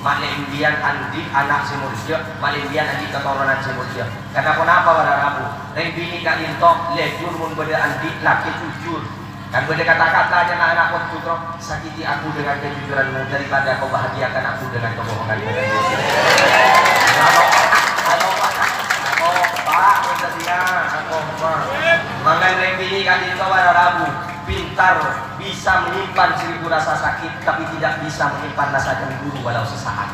Ma'lè embiyan andi' ana' sè molja, ma'lè embiyan andi' katoronan sè molja. Karna ponapa para rabu? Rèng binè' ka'dinto lebur mon bâdâ andi' lakè' jujur. Kan bâdâ kata-kata nyana ana' pondhuk, "Sakiti aku dengan kejujuranmu daripada kau bahagiakan aku dengan kebohonganmu." Mangkana rèng binè' ka'dinto para rabu, pintar bisa menyimpan seribu rasa sakit, tapi tidak bisa menyimpan rasa cemburu walau sesaat.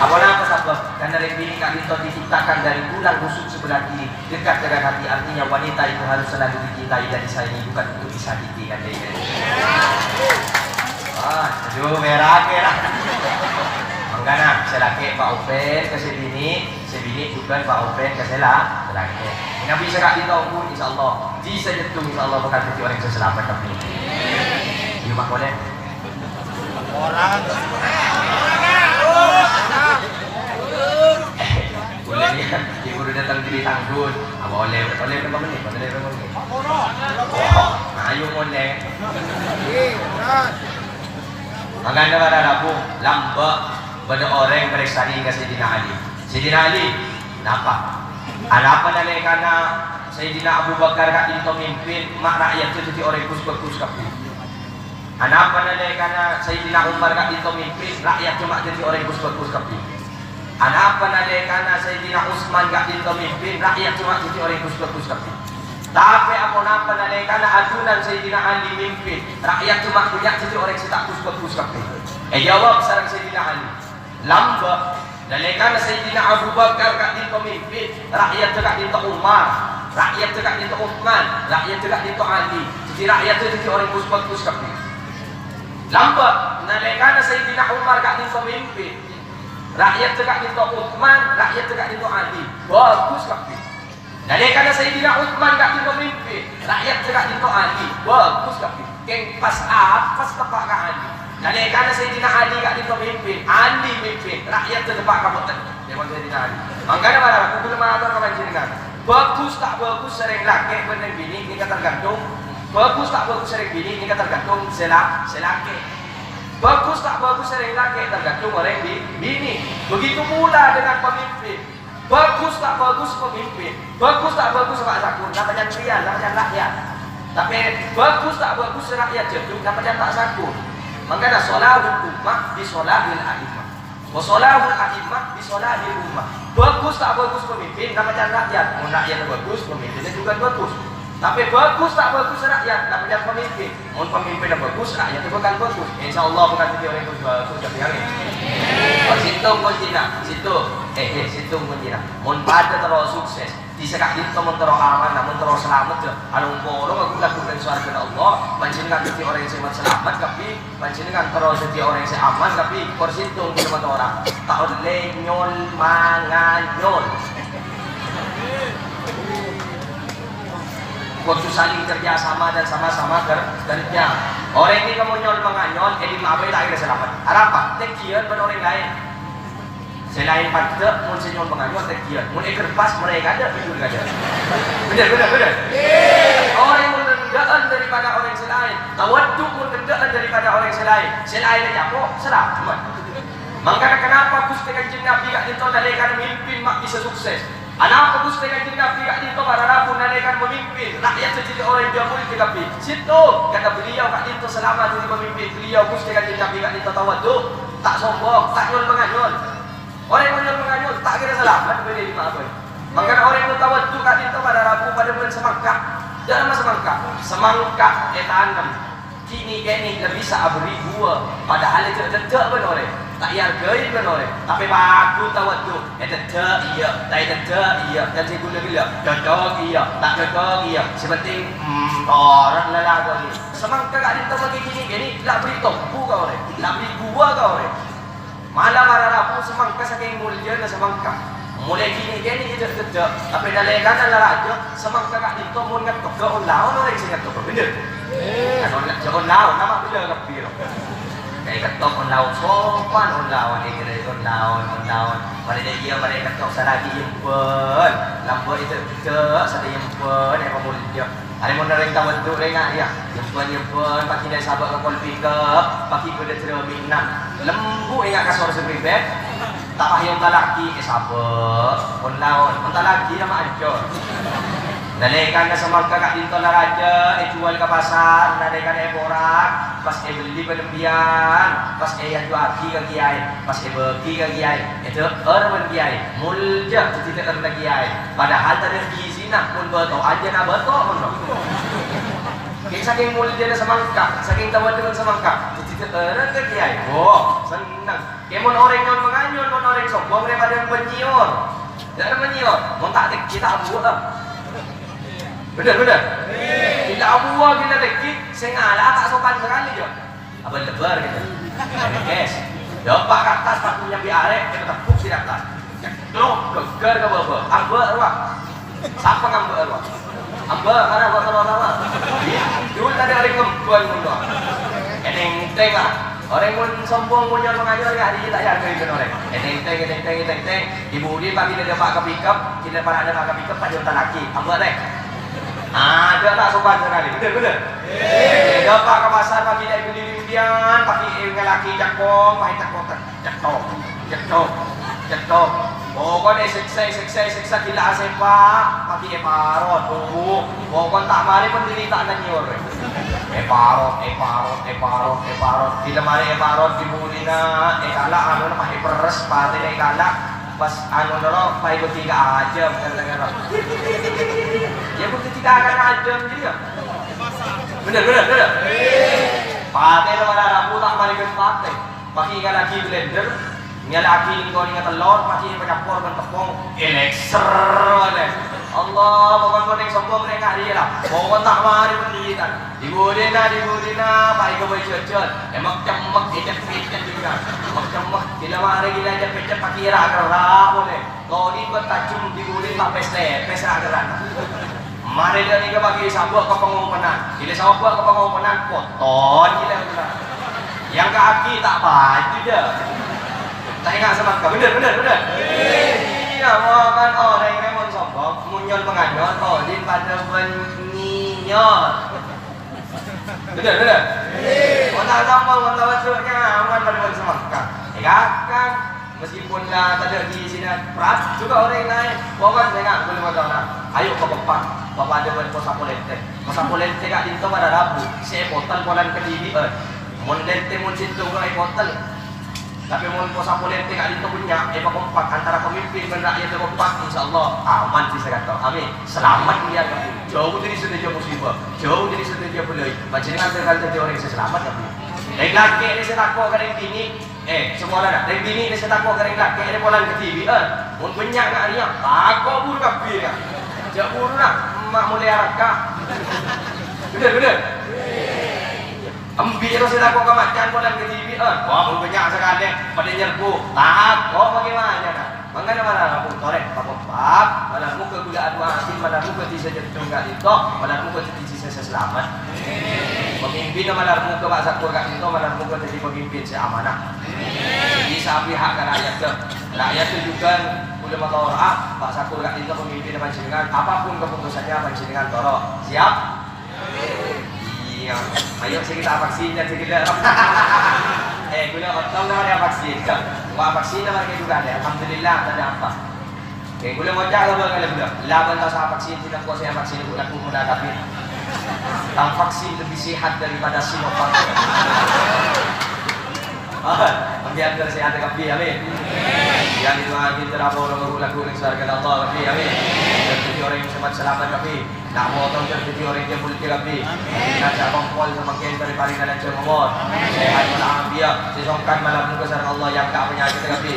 Aponapa sabâb? Karna rèng binè' ka'dinto diciptakan dari tulang rusuk sebelah kiri, dekat dengan hati, artinya wanita itu harus selalu dicintai dan disayangi, bukan untuk disakiti, kan, Dek? Ah, aduh, merah, merah. Mangkana, sè lakè' pa' open ka sè binè', sè binè' jhughân pa' open ka sè la-, sè lakè'. Nabi sè ka'dinto, insyaallah, bisa nyeddhung, insyaallah, bhâkal dhâddhi orèng sè salamet, Nabi. Yuk, Pak, boleh? Orang. Boleh ya, ibu udah datang dari Tanggul. Apa oleh, oleh berapa menit? Oleh berapa menit? Oh, ayo, boleh. Mangkana para rabu, lambâ' bâdâ orèng parèksanè ka Sayyidina Ali. Sayyidina Ali, napa? Anapa nalèkana Sayyidina Abu Bakar ka'dinto mimpin, ma' ra'yadda dhâddhi orèng ghus-bhâghus kabbhi? Anapa nalèkana Sayyidina Umar ka'dinto mimpin, ra'yadda ma' dhâddhi orèng ghus-bhâghus kabbhi? Anapa nalèkana Sayyidina Utsman ka'dinto mimpin, ra'yadda ma' dhâddhi orèng ghus-bhâghus kabbhi? Tapè aponapa nalèkana ajunan Sayyidina Ali mimpin, ra'yadda ma' bânnya' dhâddhi orèng sè ta' ghus-bhâghus kabbhi? Èjâwâb sareng Sayyidina Ali, "Lambâ', nalèkana Sayyidina Abu Bakar ka'dinto mimpin, ra'yadda ka'dinto Umar, ra'yadda ka'dinto Utsman, ra'yadda ka'dinto Ali, dhâddhi ra'yadda dhâddhi orèng ghus-bhâghus kabbhi." Lambâ', nalèkana Sayyidina Umar ka'dinto mimpin, ra'yadda ka'dinto Utsman, ra'yadda ka'dinto Ali. Bhâghus kabbhi. Nalèkana Sayyidina Utsman ka'dinto mimpin, ra'yadda ka'dinto Ali. Bhâghus kabbhi. Kèng pas apes teppa' ka Ali. Nalèkana Sayyidina Ali ka'dinto mimpin, Ali mimpin, ra'yadda teppa' ka bhuto'. Jâman Sayyidina Ali. Mangkana para rabu, kulâ mator ka panjhennengngan. Bhâghus ta' bhâghus sareng lakè' bân rèng binè' nèka tergantung. Bhâghus ta' bhâghus sareng binè' nèka tergantung sè la-, sè lakè'. Bhâghus ta' bhâghus sareng lakè' tergantung orèng bi-, binè'. Begitu pula dengan pemimpin. Bhâghus ta' bhâghus pemimpin. Bhâghus ta' bhâghus Pak Sakur, napa can rèya, napa can ra'yat. Tapè bhâghus ta' bhâghus ra'yat jâdhu, napa can Pak Sakur. Mangkana shalahul ummah bi shalahil a'immah. Wa shalahul a'immah bi shalahil ummah. Bhâghus ta' bhâghus pemimpin, napa can ra'yat. Mon ra'yat bhâghus, pemimpinnya juga bhâghus. Tapè bhâghus ta' bhâghus ra'yat, napa can pemimpin. Mon pemimpinnya bhâghus, ra'yatnya bhâkal bhâghus. Insyaallah bhâkal dhâddhi orèng bhâghus, amin. Sèttong kuncina, sèttong. Eh, eh, sèttong kuncina. Mon padâ terro sukses, dhisa ka'dinto mon terro aman, mon terro salamet, jâ, along-polong lagu-lagu neng sowargana Allah, panjhennengngan dhâddhi orèng sè salamet kabbhi. Panjhennengngan terro dhâddhi orèng sè aman, tapè kor sèttong bhâdhân matora. Ta' ollè nyol-manganyol. Kodhu saling kerja sama dan sama-sama ker-, kerja. Orèng nèka mon nyol-manganyol, è dimma'a bhâi ta' kèra salamet. Arapa? Tènggiyân bân orèng laèn. Sè laèn padâ, mon sè nyol-manganyol tènggiyân. Mon èkerbhâs, marè kadâ', bhidhur kadâ'. Bhender, bhender, bhender. Orèng mon kendhâ'ân daripada orèng sè laèn. Tawaddu mon kendhâ'ân daripada orèng sè laèn. Sè laèn ècapo', salamet. Mangkana kenapa Ghustè Kanjeng Nabi ka'dinto nalèkana mimpin ma' bisa sukses? Anapa Ghustè Kanjeng Nabi ka'dinto para rabu nalèkana mamimpin? Ra'yat sè dhâddhi orèng jâ' muridda kabbhi. Sèttong, karna beliau ka'dinto selama dhâddhi pamimpin, beliau Ghustè Kanjeng Nabi ka'dinto tawaddu, ta' sombong, ta' nyol-manganyol. Orèng mon nyol-manganyol, ta' kèra salamet bhâi è dimma'a bhâi. Mangkana orèng mon tawaddu ka'dinto para rabu padâ bân semangka. Dhâ' remma semangka? Semangka ètanem. Kènè'-kènè' la bisa abherri' buwâ, padahal èdhâ'-dhâddhâ' bân orèng, ta' èarghâi bân orèng. Tapè paghun tawaddu, èdhâddhâ' iyâ, ta' èdhâddhâ' iyâ, dhâddhi ghellâ'-ghellâ', dhâddhâ' iyâ, ta' dhâddhâ' iyâ, sè pentèng, hmm, torot lalakonna. Samangka ka'dinto makè kènè'-kènè' la abherri' tombu ka orèng, la abherri' buwâ ka orèng. Mala para rabu samangka sakèng moljâna samangka. Molaè kènè'-kènè' èdhâ'-dhâddhâ', tapè nalèkana la rajâ, samangka ka'dinto mon ngettoghâ on-laon orèng sè ngettoghâ, bhender? Kan on-, jâ' on-laon, nama bhender kabbhi, ro? Kaè kettok on-laon, sopan on-laon, èkèra on-laon, on-laon. Marè iyâ, marè kettok salaghi èyembhân. Lambâ' èdhâ'-dhâddhâ', satèya èyembhân, èpamolja. Arè mon orèng tawaddu rèng, ah, iyâ. Nyembhân-nyembhân, paghi' la èsabâ' ka kol pickup, paghi' bâdâ jârâmina. Lembu' enga' kasor sè pribâ. Ta' payah onta laghi, èsabâ'. Pon laon, onta laghi, nama ancor. Nalèkana samangka ka'dinto la rajâ, èjhuwâl ka pasar, nalèkana èporak, pas èbelli bân embiyan, pas èajuwâghi ka kèyaè, pas èbâghi ka kèyaè, èdhâ'âr bân kèyaè, molja dhâddhi dhâ'ârra kèyaè. Padahal tadâ' Nah, mon bâto, ajâna bâto, mon no. Kèng sakèng moljâna samangka, sakèng tawaddu'na samangka, dhâddhi dhâ'ârra kèyaè. Wo, senneng. Kèng mon orèng nyol-manganyol, mon orèng sombong, rè padâ bân nyior. Dhâ'ârra bân nyior, mon ta' tèngghi, ta' abuwâ. Bhender, bhender. Ghellâ' abuwâ, ghellâ' tèngghi, sè ngala'a ta' sopan sakalè, jâ. Abâ' lebbhâr, gitu. Guys, dâpa' ka attas, pas nyambi arè', kita tepuk di attas. Ceklok, geger ka bâbâ. Ambâ' rowa. Sapa ngambâ' rowa? Ambâ', mara bâ' rowa-rowa. Dul tadâ' arè' ngembhân ngono. Ètèng-tèng, ah. Orèng mon sombong, mon nyol-manganyol, ya, arè' ta' èarghâi bân orèng. Ètèng-tèng, ètèng-tèng, ètèng-tèng. Ibu di pagi dâpa' ka pickup, kita para dâpa' ka pickup, pas nyonta lagi. Ambâ', tèng. Adâ' ta' sopan sakalè. Bhender, bhender. Dâpa' ka pasar, paghi' la èbelli embiyan, paghi' èngala'aghi cakong, paghi' cakong, cektok, cektok, cektok. Pokokna èsèksa, èsèksa, èsèksa, ghellâ' asèpa', paghi' èparot. Oh, pokokna ta' marè pon diri ta' nyior. Èparot, èparot, èparot, èparot. Ghellâ' marè èparot, dibulina, èkala', anona pas èperres, patèna èkala'. Pas anu noro, pas èbâghi ka ajâm, kèra-kèra. Ya, budi dikakana ajâm, jadi ya. Bhender, bhender, bhender. Patè lo mara rabu ta' marè patè. Paghi' èngala'aghi blender, èngala'aghi lèng-kolèngnga tellor, paghi' èpacampor bân teppong, èlèkser, wale. Allah, pokon-pokon sombong rèng ka'dinto la. Pokon ta' marè pendidikan. Di budina, di budina, pa' èghâbây jhâjhân. Emma cemmek, ècet-ècet jhughân. Emma cemmek, ghilâ marè ghilâ ècet-ècet, pakèra kerra polè. Todi bâ' tajhem di budina, pa' pes-tepes ra kerrana. Marè ghânèka pakè sabâ' ka pangompènan. Ghilâ sabâ' ka pangompènan, poton ghilâ kerra. Yang kaki tak paju, jâ. Ta' enga' samangka. Bhender, bhender, bhender. Iyâ, mon orèng rèya mon sombong, mon nyol-panganyol, odin padâ bân nyinyol. Bhender, bhender. Mon ta' sombong, mon ta' wajâ nyaman padâ bân samangka. Iyâ, kan? Meskipun la tadâ' di sini, pras jhughân orèng laèn. Pokokna sè enga' ghulâ motorra. Ayo ka Kompak, papadâ bân Pos Sapolente. Pos Sapolente ka'dinto para rabu, sè èpotel polana kadhibi'ân. Mon lente mon sèttong rowa èpotel. Tapè mon Pos Sapolente ka'dinto bânnya', èpakompak antara pemimpin bân rakyat èkompak, insyaallah aman bisa ka'dinto. Amin. Selamat kalian, jhâu dâri sadhâjâ musibah, jhâu dâri sadhâjâ bâlâi. Panjhennengngan bhâkal dhâddhi orèng sè selamat, amin. Rèng lakè' rèya sè tako' ka rèng binè', eh, saporana. Rèng binè' rèya sè tako' ka rèng lakè' rèya polana kadhibi'ân. Mon bânnya' nga' rèya, tako' buru kabbhi rèya. Jhâ' buru, na', emma' molè araka. Bhender, bhender. Embi' rowa sè tako' ka macan polana kadhibi'ân. Wah, mon bânnya' sakalè padâ nyerbu, tako' bagaimana, na'? Mangkana mara rabu torè, Pak Kompak, malar moghâ ghulâ adu'a'aghi, malar moghâ dhisa Cèddhung ka'dinto, malar moghâ dhâddhi dhisa sè salamet. Pemimpinna malar moghâ Pak Sakur ka'dinto, malar moghâ dhâddhi pemimpin sè amanah. Sè bisa apiha' ka rakyadda. Rakyadda jhughân ghulâ matora'a, Pak Sakur ka'dinto pemimpinna panjhennengngan, apapun keputusannya panjhennengngan toro'. Siap? Iyâ. Ayo, sè kita vaksin, sè kita. Eh, ghulâ otong napa ya vaksin? Wah, vaksin napa gitu kan ya? Alhamdulillah, tadâ' apa. Eh, ghulâ ngoca' apa kali ghulâ? Laban ta' sa vaksin, tidak kok saya vaksin, ghulâ aku muda tapi. Tang vaksin lebih sehat daripada Sinovac. Ah, ambiyan tersehat kabbhi, amin. Yang itu amin, terapor, lagu, lagu, yang surga Allah, kabbhi, amin. Dan jadi orang yang sempat selamat, kabbhi. Nak motong terjadi orang yang mulia, kabbhi. Amin. Ngajak kompol sama kian dari paling dalam jam umur. Sehat walafiat, sesongkan malam muka sareng Allah yang tak penyakit, kabbhi.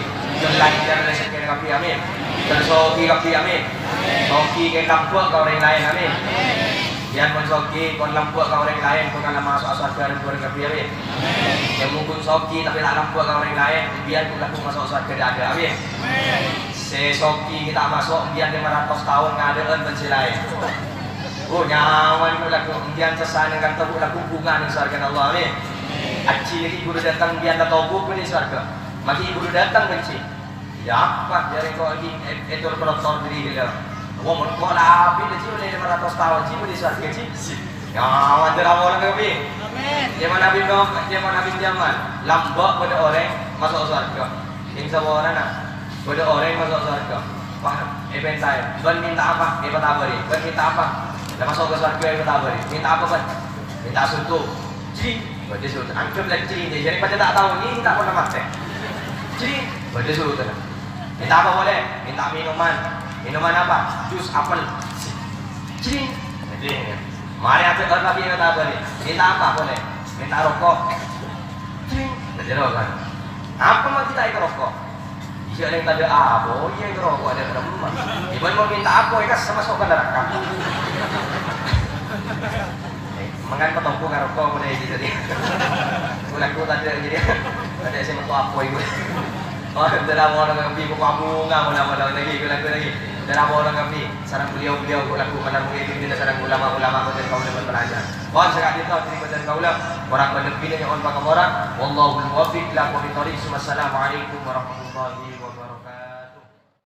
Lancar rezeki, kabbhi, amin. Tersogi, kabbhi, amin. Sogi ke kampung ke orang lain, amin. Biar pun sogi, pun lambok ke orang lain, pun kalau masuk asal baru, kabbhi, amin. Yang mungkin sogi tapi tak lambok ka orèng laèn, biyan ghulâ maso' sowarghâ dâ'-adâ'. Amin. Sè sogi ta' maso', biyan lèma ratos taon ngadâ'ân bân sè laèn. Oh, nyaman ghulâ, biyan cessana kantha ghulâ bhunga neng sowarghâna Allah. Amin. Ajji lagi ghulâ dâteng, biyan la tobuk bâdâ è sowarghâ. Magi ghulâ dâteng bân sè Yâ, apa, jârèya engko' ghi' è-, ètor-pelottor dâri ghellâ'. Wah, mon engko' la abit, jhi, ollè lèma ratos taon, jhi, bâdâ è sowarghâ, jhi. Yâ, mandhâr amolan, kabbhi. Amin. Jhâman Nabi Nuh, jhâman Nabi Jamal. Lambâ' bâdâ orèng maso' sowarghâ. Sèng saporana, bâdâ orèng maso' sowarghâ. Wah, èpèntaè. Bân minta apa? Èpatabâri. Bân minta apa? La maso' ka sowarghâ èpatabâri. Minta apa, bân? Minta soto. Jhi, bâdâ sotona. Anggep la jhi, jârèya padâ ta' tao, jhi, ta' pernah matè. Jhi, bâdâ sotona. Minta apa polè? Minta minuman. Minuman apa? Jus apel. Jhi, bâdâ. Marè adhâ'âr lagi èpatabâri. Minta apa polè? Minta roko'. Jhi, bâdâ roko'. Apa ma' kita èkaroko'? Iyâ, lèng tadâ' apa, oh iyâ, ngaroko' adâ' remma. Iban mon minta apa, ya, kan, maso' ka naraka. Mangkana patonggu ngaroko' mulai itu tadi. Ghulâ tadâ' jadi. Tadâ' sè maso' apa ibu. Oh, dalam orang kabbhi, buka bunga, mula-mula lagi, ghulâ lagi. Dalam orang kabbhi, sareng beliau-beliau, ghulâ malam mungkin sareng ulama-ulama, bhâdhân kaulâ bân pelajar. Pon saka'dinto, terima kasih kaulâ. Korang bân lebbina nyo'on pakamora. Wallahul muwaffiq ila aqwamit thoriq. Wassalamualaikum warahmatullahi wabarakatuh.